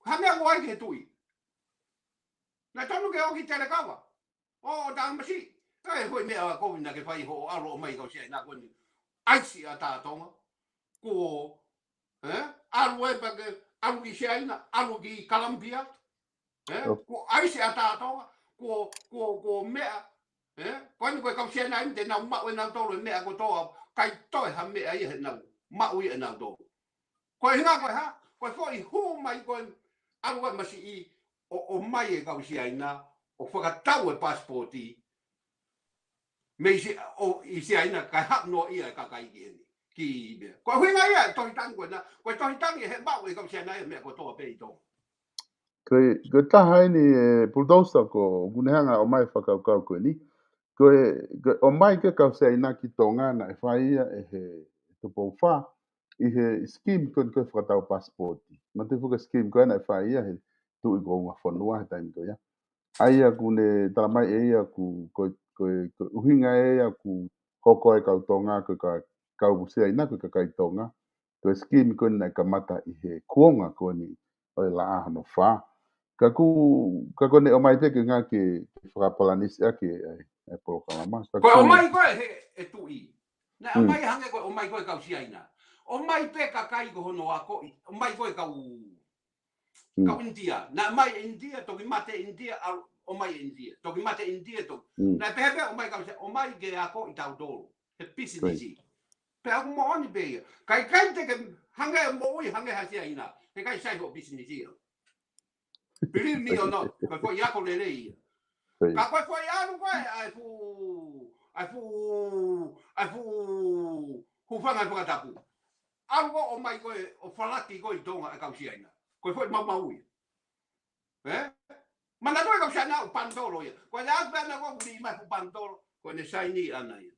Ha meʻa ʻoku ʻai ki he tuʻi. Naʻe tonu ke ō ki Telekava. ʻO, ʻo tāmasi. ʻE, ko e meʻa ko ē naʻa ke fai hoʻo ʻalu ʻo mai kau Siaina ko eni. ʻAisi ʻa tā Tonga. Kuo, e? ʻAlu e pea ke, ʻalu ki Siaina, ʻalu ki Kalampia. E? Kuo ʻaisi ʻa tā Tonga. Kuo, kuo, kuo meʻa. E? Ko eni ko e kau Siaina eni te nau maʻu ʻe nautolu e meʻa kotoa. ʻIkai toe ha meʻa ia he nau. Maʻu ia ʻe nautolu. Ko e ʻuhinga ko e hā, ko e foʻi hū mai ko e ʻalu e masiʻi ʻo, ʻomai e kau Siaina, ʻo fakatau e pasipoti, mei Si-, ʻo, ʻi Siaina, kae haʻu noa ia e kakai ki heni. Ki meʻa. Ko e ʻuhinga ia, Tohi Tangi ko ena, ko e Tohi Tangi he maʻu e kau Siaina e meʻa kotoa pē ʻi Tonga. Ko e, ko e taha eni e Pulutousa ko, ʻoku ne hanga ʻo ʻomai fakakaukau ko eni. Ko e, ko e ʻomai ko ē kau Siaina ki Tonga naʻe fai ia ʻe he Tupou Fā, ʻi he scheme ko eni ko e fakatau pasipoti. Manatuʻi foki e scheme ko ē naʻe fai ia he tuʻi ko Ungafonua he taimi ko ia. ʻA ia ʻoku ne tala mai ʻe ia ʻoku, ko e, ko e, ko e ʻuhinga ʻe ia ʻoku hoko e kau Tonga, ko e ka-, kau Siaina, ko e kakai Tonga. ko e sikimi ko eni naʻe kamata ʻi he kuonga ko eni ʻo e laʻā hono fā. Ka ʻoku, ka ko ʻene ʻomai pē ke ngā ke, ke fakapalanisi ʻaki e, e polokalama. Ka Ko e ko ʻomai ko ē he, e tuʻi. Naʻe Mm. ʻomai hangē ko e ʻomai ko ē kau Siaina. ʻOmai pē kakai ko hono akoʻi. ʻOmai ko ē kau, Mm. kau ʻInitia. Naʻe ʻomai ʻInitia, toki mate ʻInitia, ʻalu, ʻomai ʻInitia. Toki mate ʻInitia, toki. Mm. Naʻe pehē pē ʻomai kau Sia-, ʻomai ke akoʻi tautolu. He pisinisi. Pea ʻoku moʻoni pē ia. Kai kai te ke hangē moʻui, hangē ha Siaina. He ʻikai sai hoʻo pisinisi ia. Believe me or not, ko e foʻi ako lelei ia. Ka ko e foʻi ʻalu ko ē, ʻa e fuʻu, ʻa e fuʻu, ʻa e fuʻu, hūfanga he fakatapu. ʻAlu ko ē ʻomai ko ē, ʻo falaki ko ē ʻi Tonga ʻa e kau Siaina. Ko e foʻi maumau ia. Ē? Manatuʻi e kau Siaina ʻoku panitolo ia. Ko e ʻalu pē ʻana ko ē ʻoku ʻi mai fuʻu panitolo. Ko ʻene saini ʻana ia.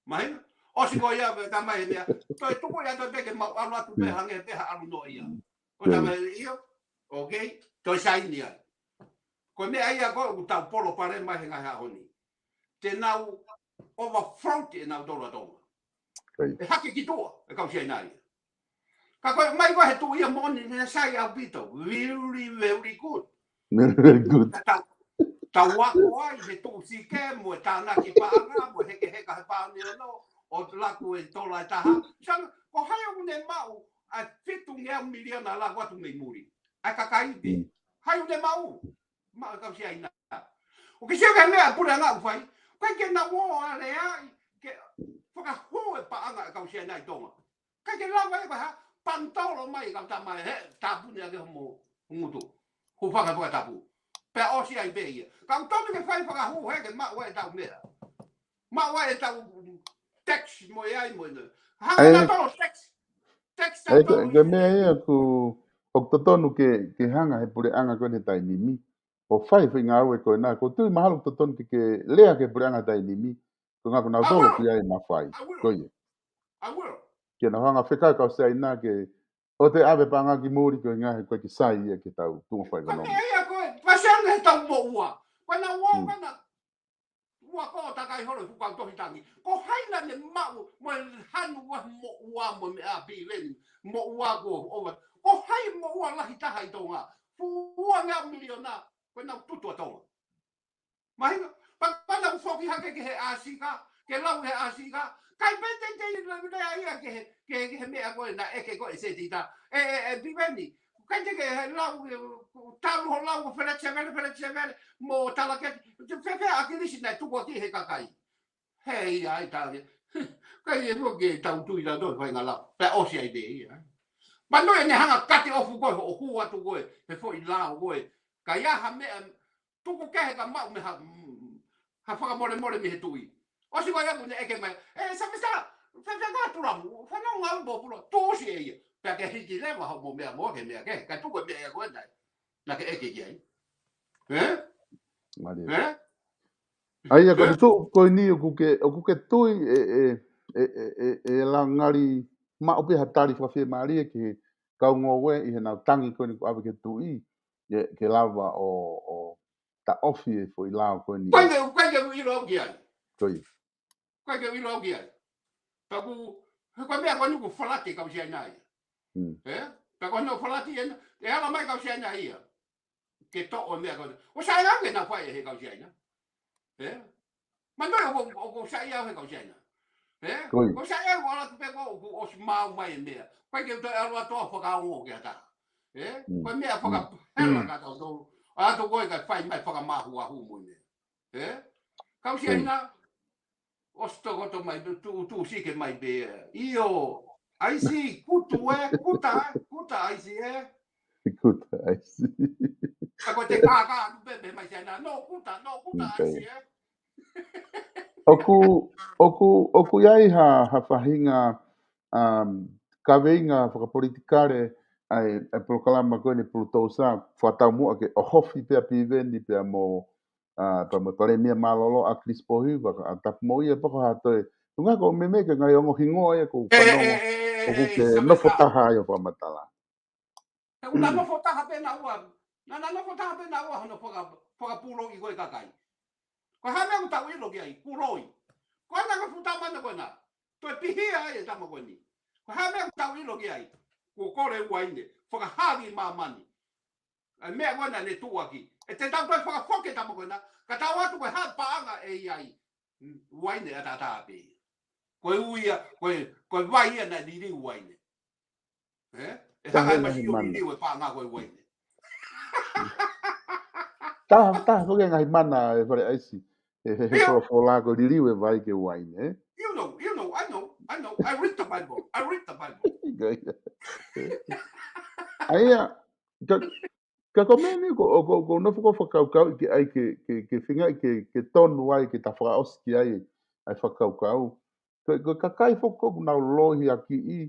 Mahino? ʻOsi ko ia, pea tā mai he meʻa. Toe tuku ia toe pē ke mau ʻalu atu pē Mm. hangē pē ha ʻalu noa ia. Ko tā Mm. mai ia, okay? Toe saini ai. Ko e meʻa ia ko ē ʻoku tau palopalema he ngaahi ʻaho ni. Te nau overflow ʻenau tolo ʻa Tonga. Right. ʻE hake ki tuʻa, e kau Siaina ia. Ka ko e ʻomai ko ē he tuʻi ia moʻoni naʻe sai ʻaupito. Very, very good. Very good. Tau, tau ako ai he tuʻu sike mo e tānaki paʻanga, mo e hekeheka he pāne ono, ʻo laku e tola ʻe taha. Sa, ko hai ʻoku ne maʻu ʻa e fitungeau miliona laku atu mei muli. ʻA e kakai pē. Mm. Hai ʻoku ne maʻu. Maʻu e kau Siaina. ʻOku ke sio ki he meʻa puleʻanga ʻoku fai. ʻIkai ke nau ō ʻo aleaʻi ke fakahū e paʻanga e kau Siaina ʻi Tonga. ʻIkai ke lava ia ko e hā, panitolo mai e kau tama he, tāpuni ake homo ngutu. Hūfanga he fakatapu. Pea ʻosi ai pē ia. Ka ʻoku tonu ke fai fakahū he ke maʻu ai ʻetau meʻa. Maʻu ai ʻetau tax mo e ai mo e nā. Hanga ʻe nautolu tax. Tax ʻe nautolu ko e meʻa ia ʻoku, ʻoku totonu ke, ke hanga he puleʻanga ko eni he taimi ni. ʻO fai e foʻi ngāue ko ena. ʻOku ou tui mahalo ʻoku totonu ke, ke lea ki he puleʻanga he taimi ni. Ko e ngaahi ko nautolu ʻoku ʻi ai e mafai. I will. Ko ia. I will. Ke nau hanga fekau e kau Siaina ke ʻoua te ʻave paʻanga ki muli ko e ngaahi ko e ʻikai ke sai ia ke tau tuʻu fai ko e ʻekonōmika. Meʻa ia ko e, pasi ʻana he tau moʻua. Ko ena ua, Mm. ko ena ua ko e takai holo e fuʻu kau tohi tangi. Ko hai naʻa ne maʻu, mo e hanu ua moʻua mo e meʻa piveni, moʻua ko ova. Ko hai moʻua lahi taha ʻi Tonga. Fuʻu ua ngeau miliona, ko ena tutu ʻa Tonga. Mahino, pa, pa nau foki hake ki he ʻAsika, ke lau he ʻAsika, ʻikai pē te te ila ila ia ki he, ki he, ki he meʻa ko ē naʻe ʻeke ko ē ʻe Setita, ʻe, ʻe, ʻe Piveni, ʻikai te ke he lau, ʻe, talu hoʻo lau ko Feleti Sevele, Feleti Sevele, mo Talaketi, te fefē ʻa ʻAkilisi naʻe tuku ʻaki he kakai. He ia ai tā ke, kai e fua ke tau tui la toi fai ngala, pea ʻosi ai pē ia. Manatuʻi ʻene hanga cut off ko ē, hoʻo hū atu ko ē, he foʻi lao ko ē, ka ʻi ai ha meʻa, tuku kehe ka maʻu mei ha, ha fakamolemole mei he tuʻi. ʻOsi ko ia ʻoku ne ʻeke mai, ʻe, Sāmita, fefē ka tulamu, fanau ngau mo pula, tuʻusi ʻe ia. Pea ke hiki leva hoʻomo meʻa mo ke meʻa ke, ka tuku e meʻa ia ko ē naʻe, naʻa ke ʻeke ki ai. Ē? Mālie. Ē? ʻA ia, ko Ē? e tuʻu ko eni ʻoku ke, ʻoku ke tui ʻe, ʻe, ʻe, ʻe, ʻe, ʻe la ngali maʻu pē ha tali fakafiemālie ki he kau ngoue ʻi heʻenau tangi ko eni kuo ʻave ki he tuʻi, ke, ke lava ʻo, ʻo taʻofi e foʻi lao ko eni. ʻIkai ke, ʻikai ke u ʻilo au ki ai. Ko ia. ʻIkai ke u ʻilo au ki ai. Pea ʻoku, he ko e meʻa ko eni ʻoku falati e kau Siaina ia. Mm. Ē? Pea ko hono falati ena, ʻe ala mai e kau Siaina ia ke toʻo e meʻa ko ē. ʻOku sai ange naʻa fai ʻe he kau Siaina. Ē? Manatuʻi ʻoku, ʻoku sai au he kau Siaina. Ē? Ko ia. ʻOku sai au ʻalu atu pē ko ē ʻoku ʻosi maau mai e meʻa. ʻIkai ke u toe ʻalu atu ʻo fakaongo ki ha taha. Ē? Mm. Ko e meʻa faka-, Mm. hela Mm. ka tau tau. ʻAlu atu ko ē kae fai mai fakamāhuahu mo e meʻa. Ē? Kau Mm. Siaina, ʻosi tokoto mai, tu, tu sike mai pē. ʻIo, ʻaisi, kutu ē, kuta ē, kuta ʻaisi ē. Kuta ʻaisi. Ka ko e te kākā atu pē, pē mai Siaina, no kuta, no kuta Okay. ʻaisi ē. ʻOku, ʻoku, ʻoku ʻi ai ha, ha faʻahinga, um, kaveinga fakapolitikale ʻa e, ʻa e polokalama ko eni Pulutousa, fakataumuʻa ke ʻohofi pea Piveni pea mo, ʻa, pea mo e Palēmia mālōlō ʻa Chris Pohiva, ka ʻa Tapu mo ia pako ha toe. Tunga ko e meimei ke ngaahi ongo hingoa ia ko e Ē, fanongo, ē, ē, ʻoku ē, ke Sāmita. nofo taha ai ʻo fakamatala. He ʻoku na Mm. nofo taha pē naua. Na, na nofo taha pē naua hono faka-, fakapūloi ko ē kakai. Ko e hā e meʻa ʻoku tau ʻilo ki ai, pūloi. Ko ena ko e fuʻu tama ena ko ena. Toe pihia ai e tama ko eni. Ko e hā e meʻa ʻoku tau ʻilo ki ai? Kuo kole uaine, fakahā ki māmani. ʻA e meʻa ko ena ne tuʻuaki. ʻE te tau toe fakafoki e tama ko ena, ka tau atu ko e hā e paʻanga ʻe ʻi ai? Uaine ʻataʻatā pē ia. Ko e ui ia, ko e, ko e vai ia naʻe liliu uaine. Ē? ʻE Taha hanga e ngaahi masiʻi ʻo mana. liliu e paʻanga ko e uaine. Taha, taha foki e ngaahi mana ʻe Fale ʻAisi. ʻE, ʻe, ʻe Ia. folofola ko e liliu e vai ke uaine, ē? You know, you know, I know, I know. I read the Bible. I read the Bible. Ko ia. ʻA ia, ka, ka ko e meʻa ni ko, ko, ko nofo ko e fakakaukau ke ʻai ke, ke, ke feinga ke, ke tonu ai, ke ta fakaʻosi ki ai, ʻa e fakakaukau. Ko, ko e kakai foki ʻoku nau loi ʻaki ʻi,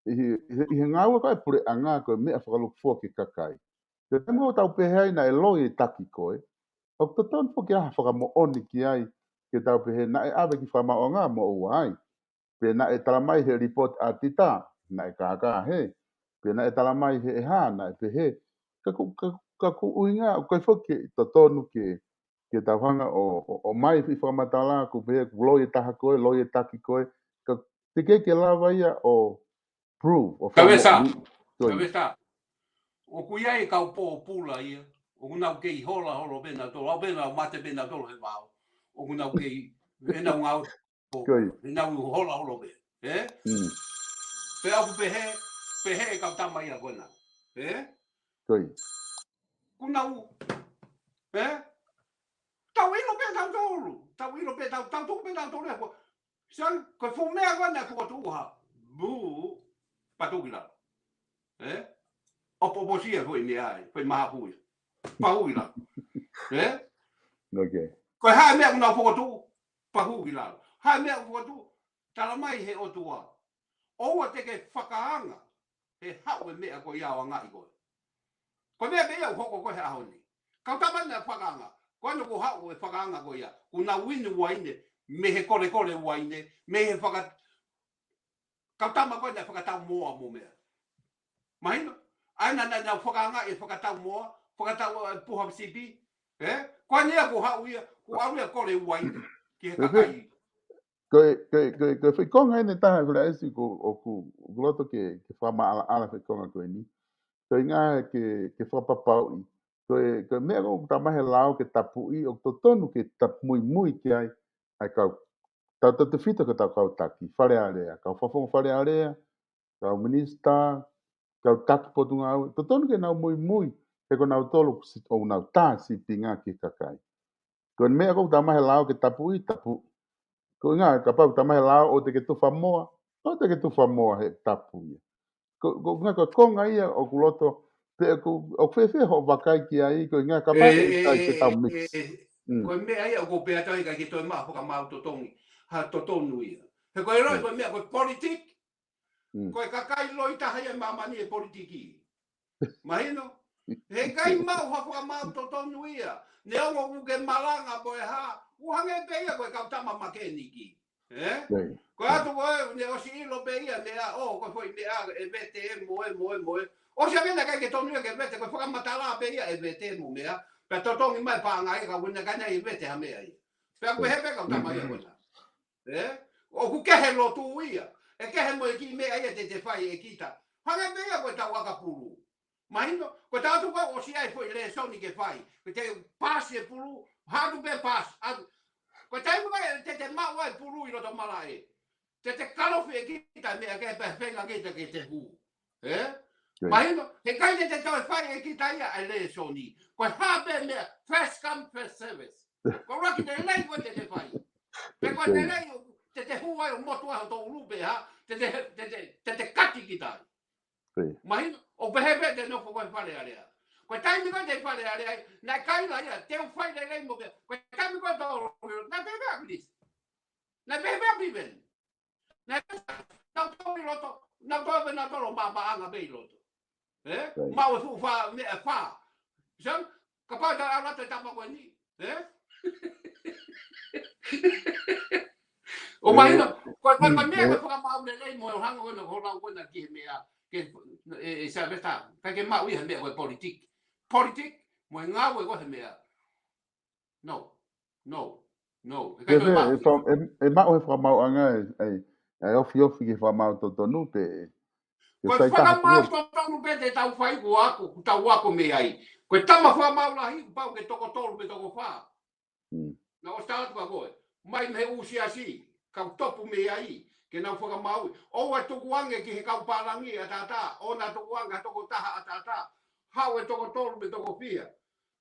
ʻi he, ʻi he, ʻi he ngāue ko e puleʻanga ko e meʻa fakalūkufua ki he kakai. Ko e taimi ʻoku tau pehē ai naʻe loi e taki ko ē, ʻoku totonu foki ha fakamoʻoni ki ai, ke tau pehē naʻe ʻave ki he fakamaauʻanga mo ʻoua ai. Pe naʻe tala mai he lipooti ʻaotita, naʻe kākā hē. Pe naʻe tala mai he ʻe hā, naʻe pehē. Ka ko, ka, ka ko e ʻuhinga, ʻoku ʻikai foki ke totonu ke, ke tau hanga ʻo, ʻo, ʻo ʻomai e fakamatala, ʻoku pehē, ʻoku loi e taha ko ē, loi e taki ko ē. Ka teʻeki ke lava ia ʻo prove, ʻo Kavesa, fakamoʻoni. Ko ia. Kavesa. ʻOku ʻi ai e kau pōpula ia. ʻOku nau kei hola holo pē nautolu, ʻo pē nau mate pē nautolu he vao. ʻOku nau kei, ʻenau ngāue pōpula. Ko ia. ʻEnau hola holo pē. Ē? Mm. Pea ʻoku pehē, pehē e kau tama ia ko ena. Ē? Ko ia. ʻOku nau, ē? Tau ʻilo pē tautolu. Tau ʻilo pē tau, tau tuku pē tautolu ia ko. Sai, ko e fuʻu meʻa ko ena ʻoku tuʻu ha. Bū, patu ki lalo. Ē? ʻOpoʻopo sia foʻi meʻa ai, foʻi mahafu ia. Pau ki lalo. Ē? Ok. Ko e hā e meʻa ʻoku nau fokotuʻu, pau ki lalo. Hā e meʻa ʻoku fokotuʻu, tala mai he ʻOtua. ʻOua te ke fakaanga, he haʻu e meʻa ko ia ʻo angaʻi koe. Ko e meʻa pē ia ʻoku hoko ko ē he ʻaho ni. Kau tama naʻe fakaanga, ko ena kuo haʻu e fakaanga ko ia. Kuo nau inu uaine, mei he kolekole uaine, mei he faka-, kau tama ko ē naʻe fakatau moa mo meʻa. Mahino? ʻA ia naʻa nau fakaanga e fakatau moa, fakatau, ē, puha sipi. Ē? Ko ena ia kuo haʻu ia, kuo ʻalu ia ʻo kole uaine ki he Ko e fe-, kakai. ko e, ko e, ko e, ko e foʻi konga eni ʻe taha ʻe Fale ʻAisi ko, ʻoku, ʻoku loto ke, ke fakamaʻalaʻala foʻi konga ko eni. Ko e ʻuhinga ke, ke fakapapauʻi. Ko e, ko e meʻa ʻoku tau mahe lao ke tapuʻi, ʻoku totonu ke ta muimui ki ai, ʻa e kau, tautautefito ki he kau taki, Fale Alea, kau fakafofonga Fale Alea, kau minisitā, kau taki potungāue, totonu ke nau muimui, he ko nautolu si-, ʻoku nau tā sīpinga ki he kakai. Ko e meʻa ʻoku tau mahe lao ke tapuʻi, tapuʻi. Ko e ʻuhinga, kapau ʻoku tau mahe lao ʻoua te ke tufa moa, ʻoua te ke tufa moa he tapu ia. Ko, ko e ʻuhinga ko e konga ia ʻoku loto, pe ʻoku, ʻoku fēfē hoʻo vakai ki ai, ko e ʻuhinga kapau ʻe, ʻe, ʻikai ke tau mix. ʻE, ʻe, Mm. ko e meʻa ia ʻoku ou pehē atu ai ʻikai ke toe maʻu ha fakamaau totongi, ha totonu ia. He ko e loi, Mm. ko e meʻa ko e politiki, Mm. ko e kakai loi taha ia ʻi māmani ʻi he politiki. Mahino? He ʻikai maʻu ha fakamaau totonu ia. Neongo ʻoku ke malanga pe ko e hā, ʻoku hangē pē ia ko e kau tama makeniki. Ē? Right. Ko e ʻatu ko ē, ne ʻosi ʻilo pē ia, meʻa, ʻo, ko e foʻi meʻa, ʻe vete, ʻe moe, moe, moe. ʻOsi ange naʻe ʻikai ke tonu ia ke vete, ko e fakamatala pē ia, ʻe vete mo meʻa. Pea totongi mai paʻanga ia, ka ʻoku ʻikai ke ne vete ha meʻa ia. Pea ko e Right. hē pē kau tama ia ko ena. Ē? ʻOku kehe lotu ia. ʻE kehe mo e kiʻi meʻa ia te te fai ʻe kita. Hangē pē ia ko e tau ʻakapulu. Mahino, ko e tau ʻatu ko ē ʻosi ʻi ai foʻi lēsoni ke fai. Ko e te pasi e pulu, haʻu pē pasi. ʻA, ko e taimi ko ē te te maʻu ai pulu ʻi loto malaʻe. Te te kalofi ʻe kita meʻa ke pehē feinga kita ke te hū. Ē? Right. Mahino, he ʻikai te te toe fai ʻe kita ia ʻa e lēsoni. Ko e hā pē meʻa, first come, first service. Ko e ʻuluaki lelei ko ē te te fai. Pe ko e Right. lelei, te te hū ai ʻo motu ai hoto ʻulu pe hā, te te, te te, te te kati kita ai. Right. Mahino, ʻoku pehē pē te nofo ko ē Fale Alea. Ko e taimi ko ē te Fale Alea, naʻe kaila ia, te u fai lelei mo pē. Ko e taimi ko ē tau, naʻe pehē pē ʻa Chris. Naʻe pehē pē ʻa Piven. Naʻe pehē, naʻa tau ʻi loto, naʻa tau pē naʻa tau lo mamaʻanga pē ʻi loto. Ē? Right. Maʻu e fuʻu fā, meʻa fā. Sai, kapau te ala te tama ko eni. Ē? ʻO Ē, mahino, ko e, ko e, ko e mm, meʻa ē. ko e fakamaau lelei mo e hanga ko ena, ko e lau ko ena ki he meʻa, ke, ʻe, ʻe Sylvester, ʻikai ke maʻu ia he meʻa ko e politiki. Politiki, mo e ngāue ko e he meʻa. No, no, no. ʻIkai Pehē, toe maʻu ʻe ia. fa-, ʻe, ʻe maʻu he fakamaauʻanga ē, ē, ʻa e ofiofi ki he fakamaau totonu pe, pe Ko e sai taha fakamaau pē. Totonu pē te tau fai ko aku, ko tau ako mei ai. Ko e tama fakamaau lahi, kuo pau ke toko tolu pe toko fā. Mm. Na o start pa koe. Mai mei he ʻū siasi, kau topu mei ai, ke nau fakamaau. ʻOua ʻe tukuange ki he kau pālangi ʻataʻatā, ʻoua naʻa tukuange ha tokotaha ʻataʻatā. Haʻu e toko tolu pe toko fiha.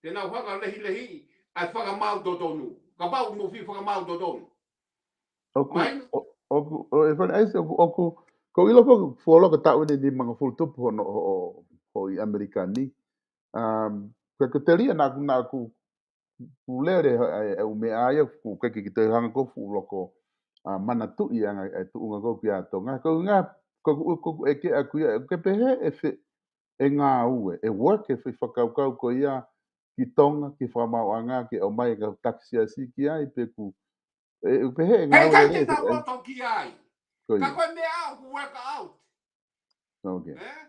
Te nau hanga lehilehi, ʻa e fakamaau totonu. Kapau mo fi fakamaau totonu. ʻOku, Mai. ʻo- ʻoku, ʻo e Fale ʻAisi, ʻoku, ʻoku, ko ʻilo ko fuoloa ko taʻu ʻeni nimangofulu tupu hono, ho, ho, ho ʻi ʻAmelika ni. Um, ko e ko telia naʻa ku, naʻa ku, ku lele he, e, e, ʻū meʻa ia, ku ke ke te hanga ko fuʻu loko, a, manatuʻi anga e tuʻunga ko kia Tonga. Ko ngā, ko, ko, ko e ke aku ia, ke pehē e fe, e ngāue, e work e fai fakakaukau ko ia ki Tonga, ki fakamaauʻanga, ke ʻomai e kau taki siasi ki ai, pe ku, e, e pehē e Hei, ngāue kai lele, te nau e, loto ki ai. ko Ka ia. Ko e meʻa ʻoku work out. Okay. Eh?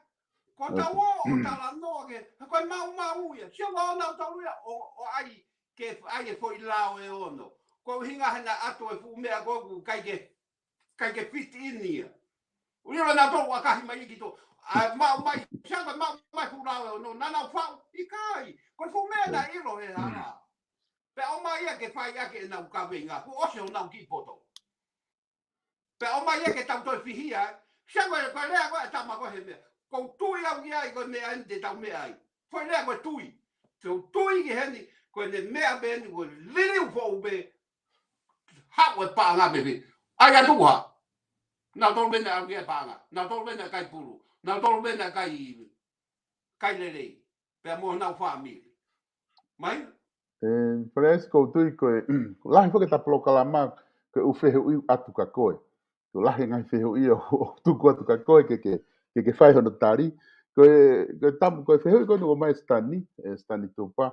Ko tau ō, ʻo talanoa ke, ka ko e maumau ia. Sio ʻoku nau tau ia, ʻo, ʻo ʻai, ke ʻai e foʻi lao ʻe ono. Ko e ʻuhinga he naʻe ʻatu e fuʻu meʻa ko ʻoku ʻikai ke, ʻikai ke fit in ia. ʻUlilo naʻa tau ʻakahi mai ki tō. ʻA, mau mai, sia ko mau mai fuʻu lao ʻe ono, naʻa nau fau, ʻikai. Ko e fuʻu meʻa naʻe ʻilo he hanga. Pea ʻomai ia ke fai ʻaki ʻenau kaveinga, kuo ʻosi honau kiʻi poto. Pea ʻomai ia ke tau toe fihia, sia ko e, ko e lea ko e tama ko he meʻa. Ko u tui au ki ai ko e meʻa ʻeni te tau meʻa ai. Ko e lea ko e tui. Te u tui ki heni, ko e ne meʻa meʻa ni ko e liliu foʻou pe, haʻu e paʻanga pe pe. ʻAi atu ha. Naʻa tolu mena au ki ai paʻanga. Naʻa tolu mena kai pulu. Naʻa tolu mena kai, kai lelei. Pea mo nau fāmili. Mai? E, Fale ʻAisi ko u tui ko e, lahi foki ta polokalama, ko e ʻū fehuʻi atu ka koe. Ko e lahi ngaahi fehuʻi ʻo, ʻo tuku atu ka koe, ke, ke, ke, ke fai hono tali. Ko e, ko e tam, ko e fehuʻi ko eni ʻomai Stani, e Stani Tupa.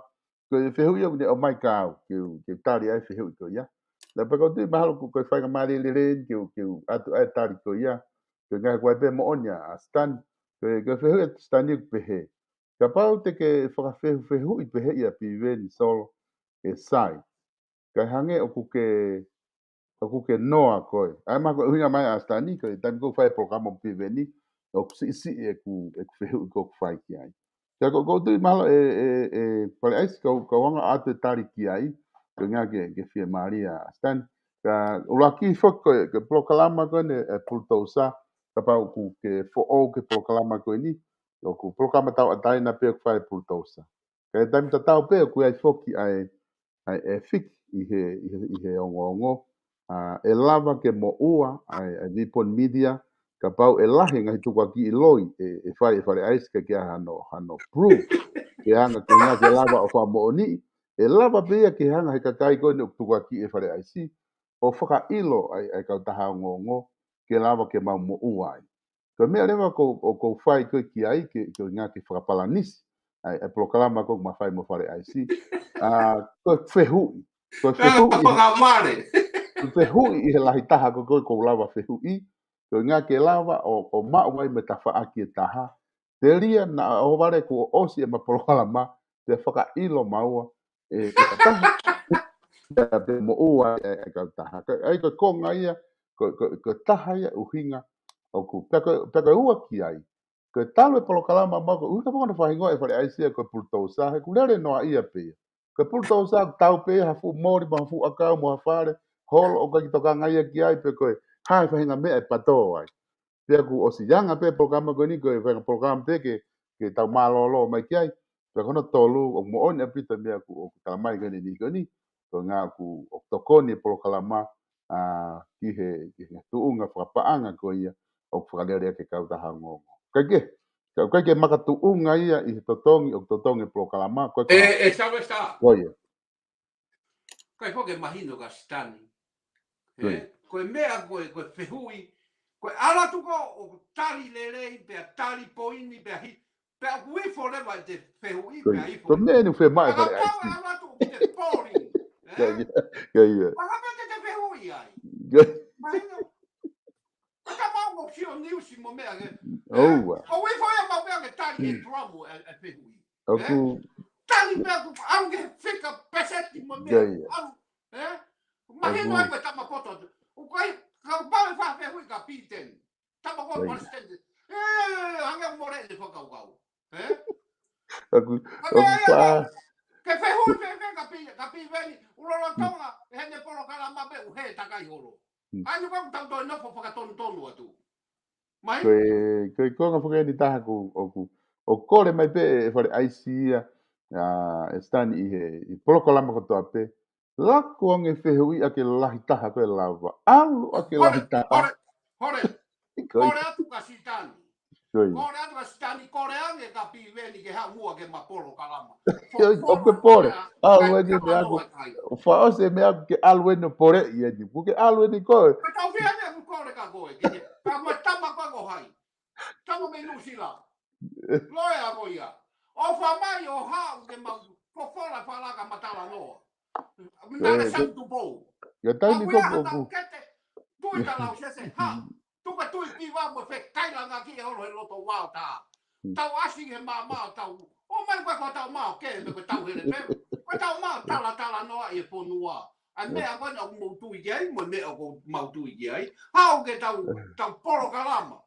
Ko e fehuʻi ʻoku ne ʻomai ka au, ke u, ke u tali ai fehuʻi ko ia. Na pea ko u tui mahalo ko, ko e fai ngā mali lele, ke u, ke u ʻatu ai tali ko ia. Ko e ngaahi kuai pē moʻoni ʻa Stani. Ko e, ko e fehuʻi ʻa Stani ʻoku pehē. Kapau te ke fakafehufehuʻi pehē ia Piveni Solo e sai. Kai hangē ʻoku ke, ʻoku ke noa koe. ʻAi ma ko e ʻuhinga mai ʻa Stani, ko e taimi ko u fai e polokalama mo Piveni, ʻoku siʻisiʻi ʻeku, ʻeku fehuʻi ko u fai ki ai. Ka ko, ko u tui mahalo e, e, e, Fale ʻAisi ko, ko u anga atu e tali ki ai, ko e ngā ke, ke fie mālie ʻa Stani. Ka ʻuluaki foki ko e, ko e polokalama ko eni, e Pulutousa, kapau ʻoku ke foʻou ki he polokalama ko eni, ʻoku polokalama tauʻatāina pē ʻoku fai e Pulutousa. Ka e taimi tatau pē ʻoku ʻi ai foki ʻa e, ʻa e, e fiki ʻi he, ʻi he, ʻi he ongoongo. A, ʻe lava ke moʻua ʻa e, ʻa e Vipon Media, kapau ʻe lahi ngaahi tukuakiʻi loi, ʻe, ʻe fai e Fale ʻAisi ka ke ʻai hano, hano proof. Ke anga ke ngā ke lava ʻo fakamoʻoniʻi, ʻe lava pē ia ke hanga he kakai ko eni ʻoku tukuakiʻi e Fale ʻAisi, ʻo fakaʻilo ʻa e, ʻa e kautaha ongoongo, ke lava ke mau moʻua ai. Ko e meʻa leva ko, ʻoku ou fai ko e ki ai, ke, ke ngā ke fakapalanisi. ʻA e, ʻa e polokalama ko u ma fai mo Fale ʻAisi. A, ko e fehuʻi. Ko e fehuʻi. Ko e fehuʻi ʻi he lahi taha ko, ko, ko u lava fehuʻi. Ko e ngā ke lava ʻo, ʻo maʻu ai mo e tafaʻaki ʻe taha. Telia naʻa ʻohovale kuo ʻosi ʻema polokalama, pea fakaʻilo maua, e, e taha. Pea, pea moʻua e, e kautaha. Ka, ʻai ko e konga ia, ko, ko, ko e taha ia ʻuhinga ʻoku. Pea ko, pea ko e ua ki ai. Ko e talu e polokalama mau ko e ʻuhinga poko na fahingoa e Fale ʻAisi ia ko e Pulutousa, he ʻoku lele noa ia pē ia. Ko e Pulutousa ʻoku tau pē ia ha fuʻu moli mo ha fuʻu ʻakau mo ha fale, holo ʻoku ʻikai ke tokanga ia ki ai pe ko e hā e faʻahinga meʻa ʻe pato ai. Pea kuo ʻosi anga pē polokalama ko eni, ko e faʻahinga polokalama pē ke, ke tau mālōlō mai ki ai. Pea ko hono tolu, ʻoku moʻoni ʻaupito e meʻa ʻoku, ʻoku tala mai ko eni ni ko eni. Ko e ngā ʻoku, ʻoku tokoni e polokalama, a, ki he, ki he tuʻunga fakapaʻanga ko ia, ʻoku fakalele ʻaki e kautaha ongoongo. Kai ke, kai ke makatuʻunga ia ʻi he totongi, ʻoku totongi e polokalama, ko e E, e, Sylvester. Ko ia. Kai foki e mahino ka Stani. Ko ia. Ko e meʻa ko e, ko e fehuʻi. Ko e ʻalu atu ko ʻoku tali lelei, pea tali poini, pea hi, pea ʻoku ifo leva e te fehuʻi, pea ifo. Ko e meʻa ʻeni ʻoku fie maʻu e Fale ʻAisi. Ka kapau ʻe ʻalu atu ʻoku te boring. Ko ia, ko ia. Mahalo te te fehuʻi ai. Mahino. Ka mau ko sio niusi mo meʻa ke. ʻOua. ʻOku ifo ia mau meʻa ke tali e Trump e, e fehuʻi. ʻOku. Tali meʻa ʻoku ʻalu ke fika peseti mo meʻa. Ko ia. ʻAlu, e? Mahino ai ko e tama poto. ʻOku ʻikai Ka pale fa fehuʻi ka Piten. Tama ko Palesiteni. E, hangē mole le fakakaukau. E? Aku, aku fa. Ke fehuʻi pe, pe ka pi, ka Piveni. Ulo lo Tonga, e hene polokalama pe uhe takai holo. Anu ka tau toi nofo fakatonutonu atu. Mai? Ko e, ko e konga fakeni taha ku, oku, o kole mai pe e fale aisi ia, a, e Sitani ʻi he, ʻi polokalama kotoa pe. Laku ange fehuʻi ake lahi taha ko e lava. Alu ake lahi taha. Hore, hore. Kole atu ka Sitani. Kole atu ka Sitani, kole ange ka Piveni ke haʻu muʻa ke ma polokalama. Oke pole. Alu eni me aku. Fa ose me aku ke alu eni pole ia ni. Ku ke alu eni koe. Ka tau fia ne ku kole ka koe. Ka ma tama koe ko hai. Tama me Nuʻusila. Loe a ko ia. ʻO fa mai ʻo haʻu ke mau fofola falaka ma talanoa. Nale Sam Tupou. Ia taimi ko ko. Tui talau sese ha. Tuka tui piva mo fekailanga ki e holo he loto wao ta. Tau asi he mama tau. ʻO mai ko ko tau mao ke me ko tau hele pe. Ko tau mao tala talanoa e fonua. A meʻa ko na mo tui ki ai, mo meʻa ko mau tui ki ai. Hau ke tau, tau polokalama.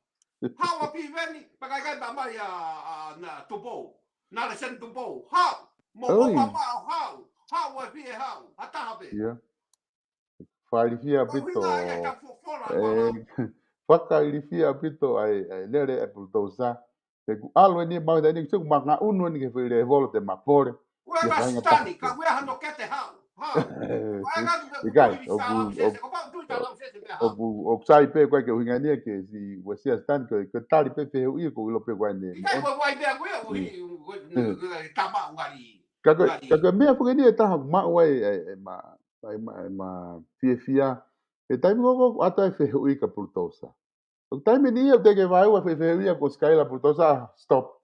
Hau a Piveni, pakakai ba mai a, a na Tupou. Nale Sam Tupou. Hau. Mo ko mama hau. Hau a fie hau. Hata hape. Fakalifia pito. Fakalifia pito ai, ai lele e Pulutousa. Te ku alo eni mau tani, te ku manga unu eni ke fai le volo te mapole. Ua ka Sitani, ka ua hano kete hau. Hau. Ua ka tu Ikai, oku, oku, oku sai pe koe ke uhinga ni ke si, ua sia Sitani ke, ke tali pe fehuʻi ko ilo pe koe ne. Ikai, ua ua pe koe, ui, tama ungari. Ka ko, ka ko meʻa fakeni e taha ma ua e, e ma, e ma, e ma fiefia. E taimi ko ko ata e fehuʻi ka Pulutousa. ʻO taimi ni ia te ke vai ua fe fehuʻi ia ko Sikaila Pulutousa, stop.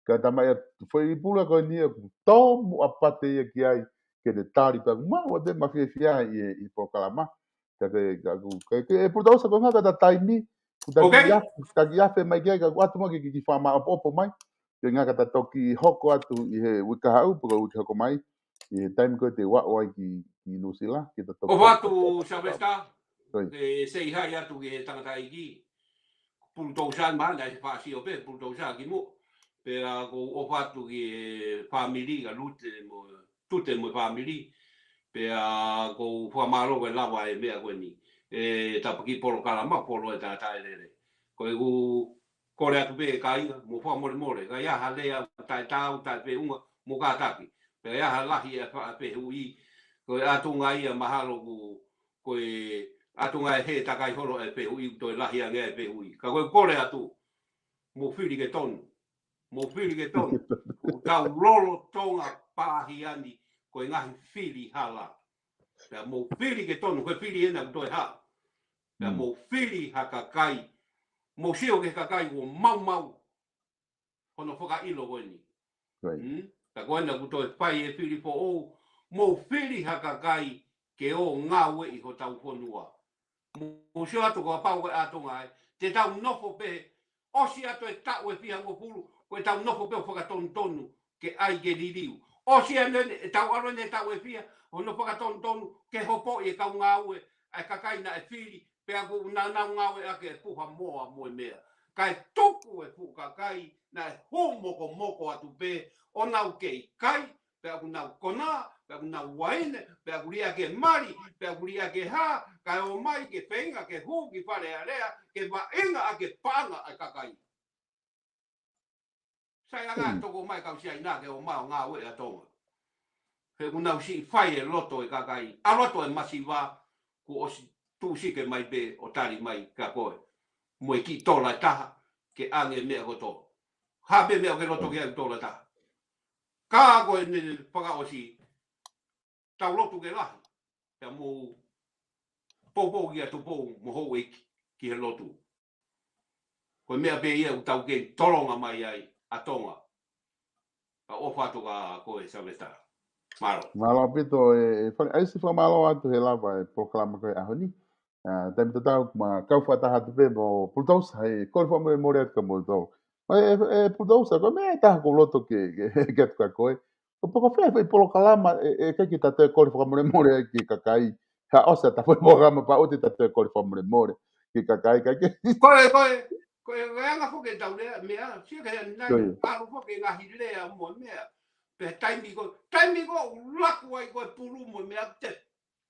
Ka tama ia foʻi pula ko ni ia ku tomu a pate ia ki ai. Ke te tali pe aku ma ua te ma fiefia i e, i polokalama. Ka ke, ka ku, ke, ke, e Pulutousa ko ngaka ta taimi. Ku taki afe, taki afe mai ki ai, ka ku atu ma ke, ke, ke fama opo opo mai. Ke ngaka ta toki hoko atu ʻi he uike haʻu, pe ko uike hoko mai. ʻI he taimi ko te ua ua ki, ki Nuʻusila, ke ta toki. ʻO fatu Sylvester, e sei hai atu ki he tangata iki. Pulutousa ma na e fasi o pe, Pulutousa ki mo. Pe a ko o fatu ki he family ka Lute mo, Tute mo family. Pe a ko famalo ke lava e meʻa ko ni. E tapaki polokalama polo e tata e lele. Ko e ku kole atu pe e kāinga, mo fakamolemole, ka ia ha lea taʻe tau, taʻe feʻunga, mo kātaki. Pe ia ha lahi e fa, fehuʻi, ko e ʻatunga ia mahalo ku, ko e ʻatunga e he takai holo e fehuʻi, toe lahi ange e fehuʻi. Ka ko e kole atu, mo fili ke tonu, mo fili ke tonu, ʻo tau lolotonga pāhi ani, ko e ngaahi fili hala. Pea mo fili ke tonu, ko e fili ena ku toe ha. Pea mo fili ha kakai, mo sio ke kakai ʻo maumau, hono fakaʻilo ko eni. Ka ko ena ku toe fai e fili foʻou, mo fili ha kakai ke ō ngāueʻi hotau fonua. Mo sio atu ko a pau e ʻatunga ai, te tau nofo pe, ʻosi atu e taʻu e fihangofulu, ko e tau nofo pe ʻo fakatonutonu, ke ʻai ke liliu. ʻOsi ane e tau alo ne tau e fia, hono fakatonutonu, ke hopoʻi e kau ngāue, e kakai naʻe fili, pea ku na nau ngāue ake e puha moa mo e meʻa. Kae tuku e fuʻu kakai, naʻe hū mokomoko atu pe, ʻo nau kei kai, pea ku nau kona, pea ku nau uaine, pea ku liʻaki e mali, pea ku liʻaki e hā, kae ō mai ke feinga, ke hū ki Fale Alea, ke vaʻinga ake paʻanga e kakai. Sai anga toko mai kau siaina ke ō mai ʻo ngāue ʻa Tonga. He ku nau siʻi fai e loto e kakai, a loto e masiva, ku ʻosi tuʻusi ke mai pe ʻo tali mai ka koe. Mo e kiʻi tola e taha, ke ange meʻa kotoa. Ha pe meʻa ke loto ke au tola e taha. Ka koe ne fakaʻosi, tau lotu ke lahi. Pea mo poupou ki a Tupou mo houʻeiki ki he lotu. Ko e meʻa pe ia ʻoku tau kei tolonga mai ai ʻa Tonga. Ka ʻofa atu ka ko e Sylvester. Mālō. Mālō ʻaupito e, e fale, ʻaisi fakamālō atu he lava e polokalama ko e ʻaho ni. A, taimi tatau ma kau fakataha atu pe mo Pulutousa he kole fakamolemole atu ka mo tau. Ma e, e Pulutousa ko e meʻa e taha ko loto ke, ke, ke atu ka koe. Ko poko fea fai polokalama e, e kai ki ta toe kole fakamolemole ai ki kakai. Ha ʻosi ta fai polokalama pa oti ta toe kole fakamolemole. ki he kakai, kakai. Ko e, ko e, ko e, ko e anga foki e tau lea, meʻa, sia ke nai, Ko ia. ʻalu foki e ngaahi lea mo e meʻa. Pe taimi ko, taimi ko, ʻoku laku ai ko e pulu mo e meʻa te.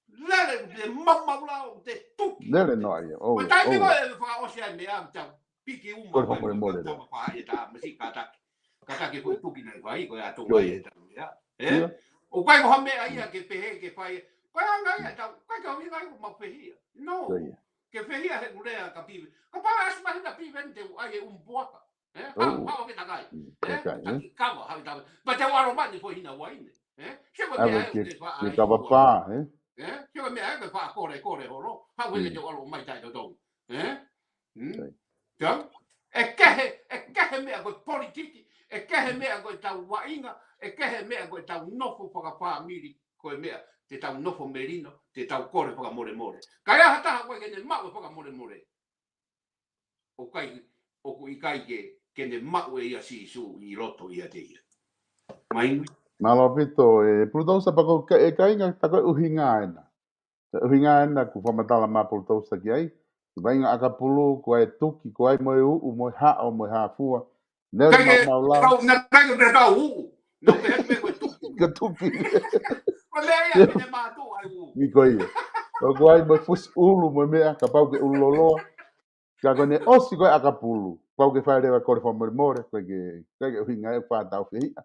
Lele, te maumau lao, te tuki. Lele noa ia, ʻo, Ko e taimi ʻo. ko e fakaʻosi ai meʻa, te piki uma Kole ko e fakamolemole tama lea. pa e tā, masi kātaki. Kātaki ko e tuki nai fai, ko e atu Ko ai ia. e tau ia. E? Ia. ʻOku ʻikai ko ha meʻa ia ke pehē, ke fai. Ko e anga ia, tau, ʻikai ke ʻuhinga ia ko mau pehia. No. Ko ia. Ke pehia he ʻū lea ka pive. Ka pala asi mahina pive ni te u ai e umbuaka. E? Hau, Oh. hau ke takai. Mm, E? takai, e? Taki kava, hau takai. But te u ʻalu mai ni ko hina uaine. E? Se ko ʻAve meʻa ke, ʻoku te faʻa ke ai kava hua. pā, e? E? Se ko meʻa ʻoku te faʻa kole, kole holo. Hau e ke Mm. te u ʻalu mai tai totonu. E? Mm? Sai. Tau? ʻE kehe, ʻe kehe meʻa ko e politiki, ʻe kehe meʻa ko e tau vaʻinga, ʻe kehe meʻa ko e tau nofo fakafāmili, ko e meʻa, te tau nofo melino, te tau kole fakamolemole. Ka ʻi ai ha taha ko ē ke ne maʻu e fakamolemole. ʻOku ʻikai, ʻoku ʻikai ke, ke ne maʻu ʻe ia Sīsū ʻi loto ʻiate ia. Mai nui. Mālō ʻaupito, e Pulutousa pea ko e, e kāinga, pea ko e ʻuhinga ena. Ko e ʻuhinga ena ʻoku fakamatala mai Pulutousa ki ai. Vaʻinga ʻakapulu, ko e tuki, ko ai mo e uʻu, mo e haʻo, mo e hāfua. Nele Kai ke, mau lau. kau, na kai ke pehē kau uʻu. Na pehē me ko e tuki. Ka tuki. Ko e meʻa ia, ke ne mātuʻa ai uʻu. Ni ko ia. Ko, ko ai mo e fusi ʻulu, mo e meʻa, kapau ke ʻulu loloa. Ka ko ʻene ʻosi ko e ʻakapulu. Pau ke fai leva kole fakamolemole, ko e ke, ko e ke ʻuhinga e fā tau fehiʻa.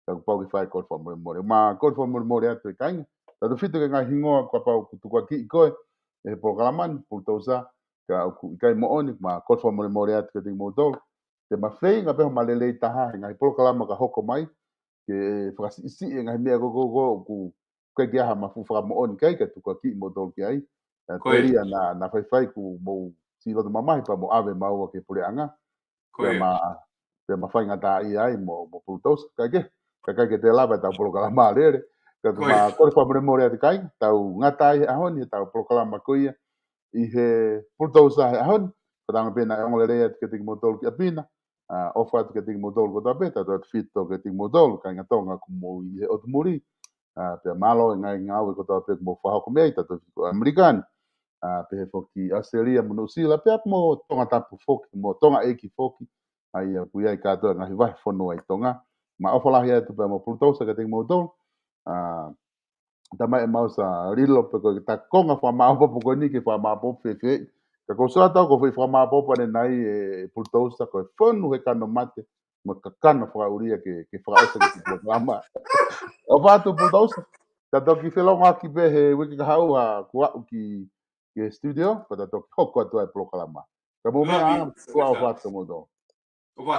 Ka pau ke fai kole fakamolemole. Ma kole fakamolemole atu e kāinga. Tautefito ki he ngaahi hingoa kapau ʻoku tukuakiʻi koe. ʻE he polokalama ni, Pulutousa, ka ʻoku ʻikai moʻoni, ma kole fakamolemole atu kiate kimoutolu. Te ma feinga pē ʻo ma lelei taha, he ngaahi polokalama ka hoko mai. Ke fakasiʻisiʻi e ngaahi meʻa ko, ko, ko, ʻoku ʻikai ke ʻi ai ha mafu fakamoʻoni ki ai, ka tukuakiʻi moutolu ki ai. Ē, Ko ia. telia na, na faifai kuo mou siʻi loto mamahi pea mo ʻave maua ki he puleʻanga. Ko Pea ia. ma, pea ma faingataʻaʻia ai mo, mo Pulutousa. Kae kehe, ka ʻikai ke te lava e tau polokalama lele. Ka Ko ma ia. kole fakamolemole atu kāinga, tau ngata ai he ʻaho ni, he tau polokalama ko ia. ʻI he Pulutousa he ʻaho ni, ka tanga pē naʻe ongo lelei atu kiate kimoutolu ki ʻapi na. ʻA, ʻofa atu kiate kimoutolu kotoa pē, tautefito kiate kimoutolu, kāinga Tonga ʻoku mou ʻi he ʻotu muli. ʻA, pea mālō e ngaahi ngāue kotoa pē ʻoku mou fakahoko mei ai, tautefito ʻAmelika ni. ʻA, pehē foki ʻAositelēlia mo Nuʻusila, pea mo Tongatapu foki, mo Tongaʻeiki foki. ʻA ia, ʻoku ʻi ai kātoa e ngaahi vahefonua ʻi Tonga. Ma ʻofa lahi atu pea mo Pulutousa kiate kimoutolu. ʻA, tama e mau sa lilo pe ko e ta konga fakamāʻopoʻopo ko eni ke fakamāʻopoʻopo fēfē. Ka ko sua tau ko fai fakamāʻopoʻopo ʻanenai e Pulutousa ko e fonu he kano mate, mo e kakano fakaʻulia ke, ke fakaʻosi ke tupu lama. ʻOfa atu Pulutousa, ta toki felongoaki pē he uike kahaʻu ʻa kuo aʻu ki, ki he studio, ko ta toki hoko atu ai polokalama. Ka mou meʻa Love you, ā, kua Sir. ʻofa atu mo tō. ʻOfa.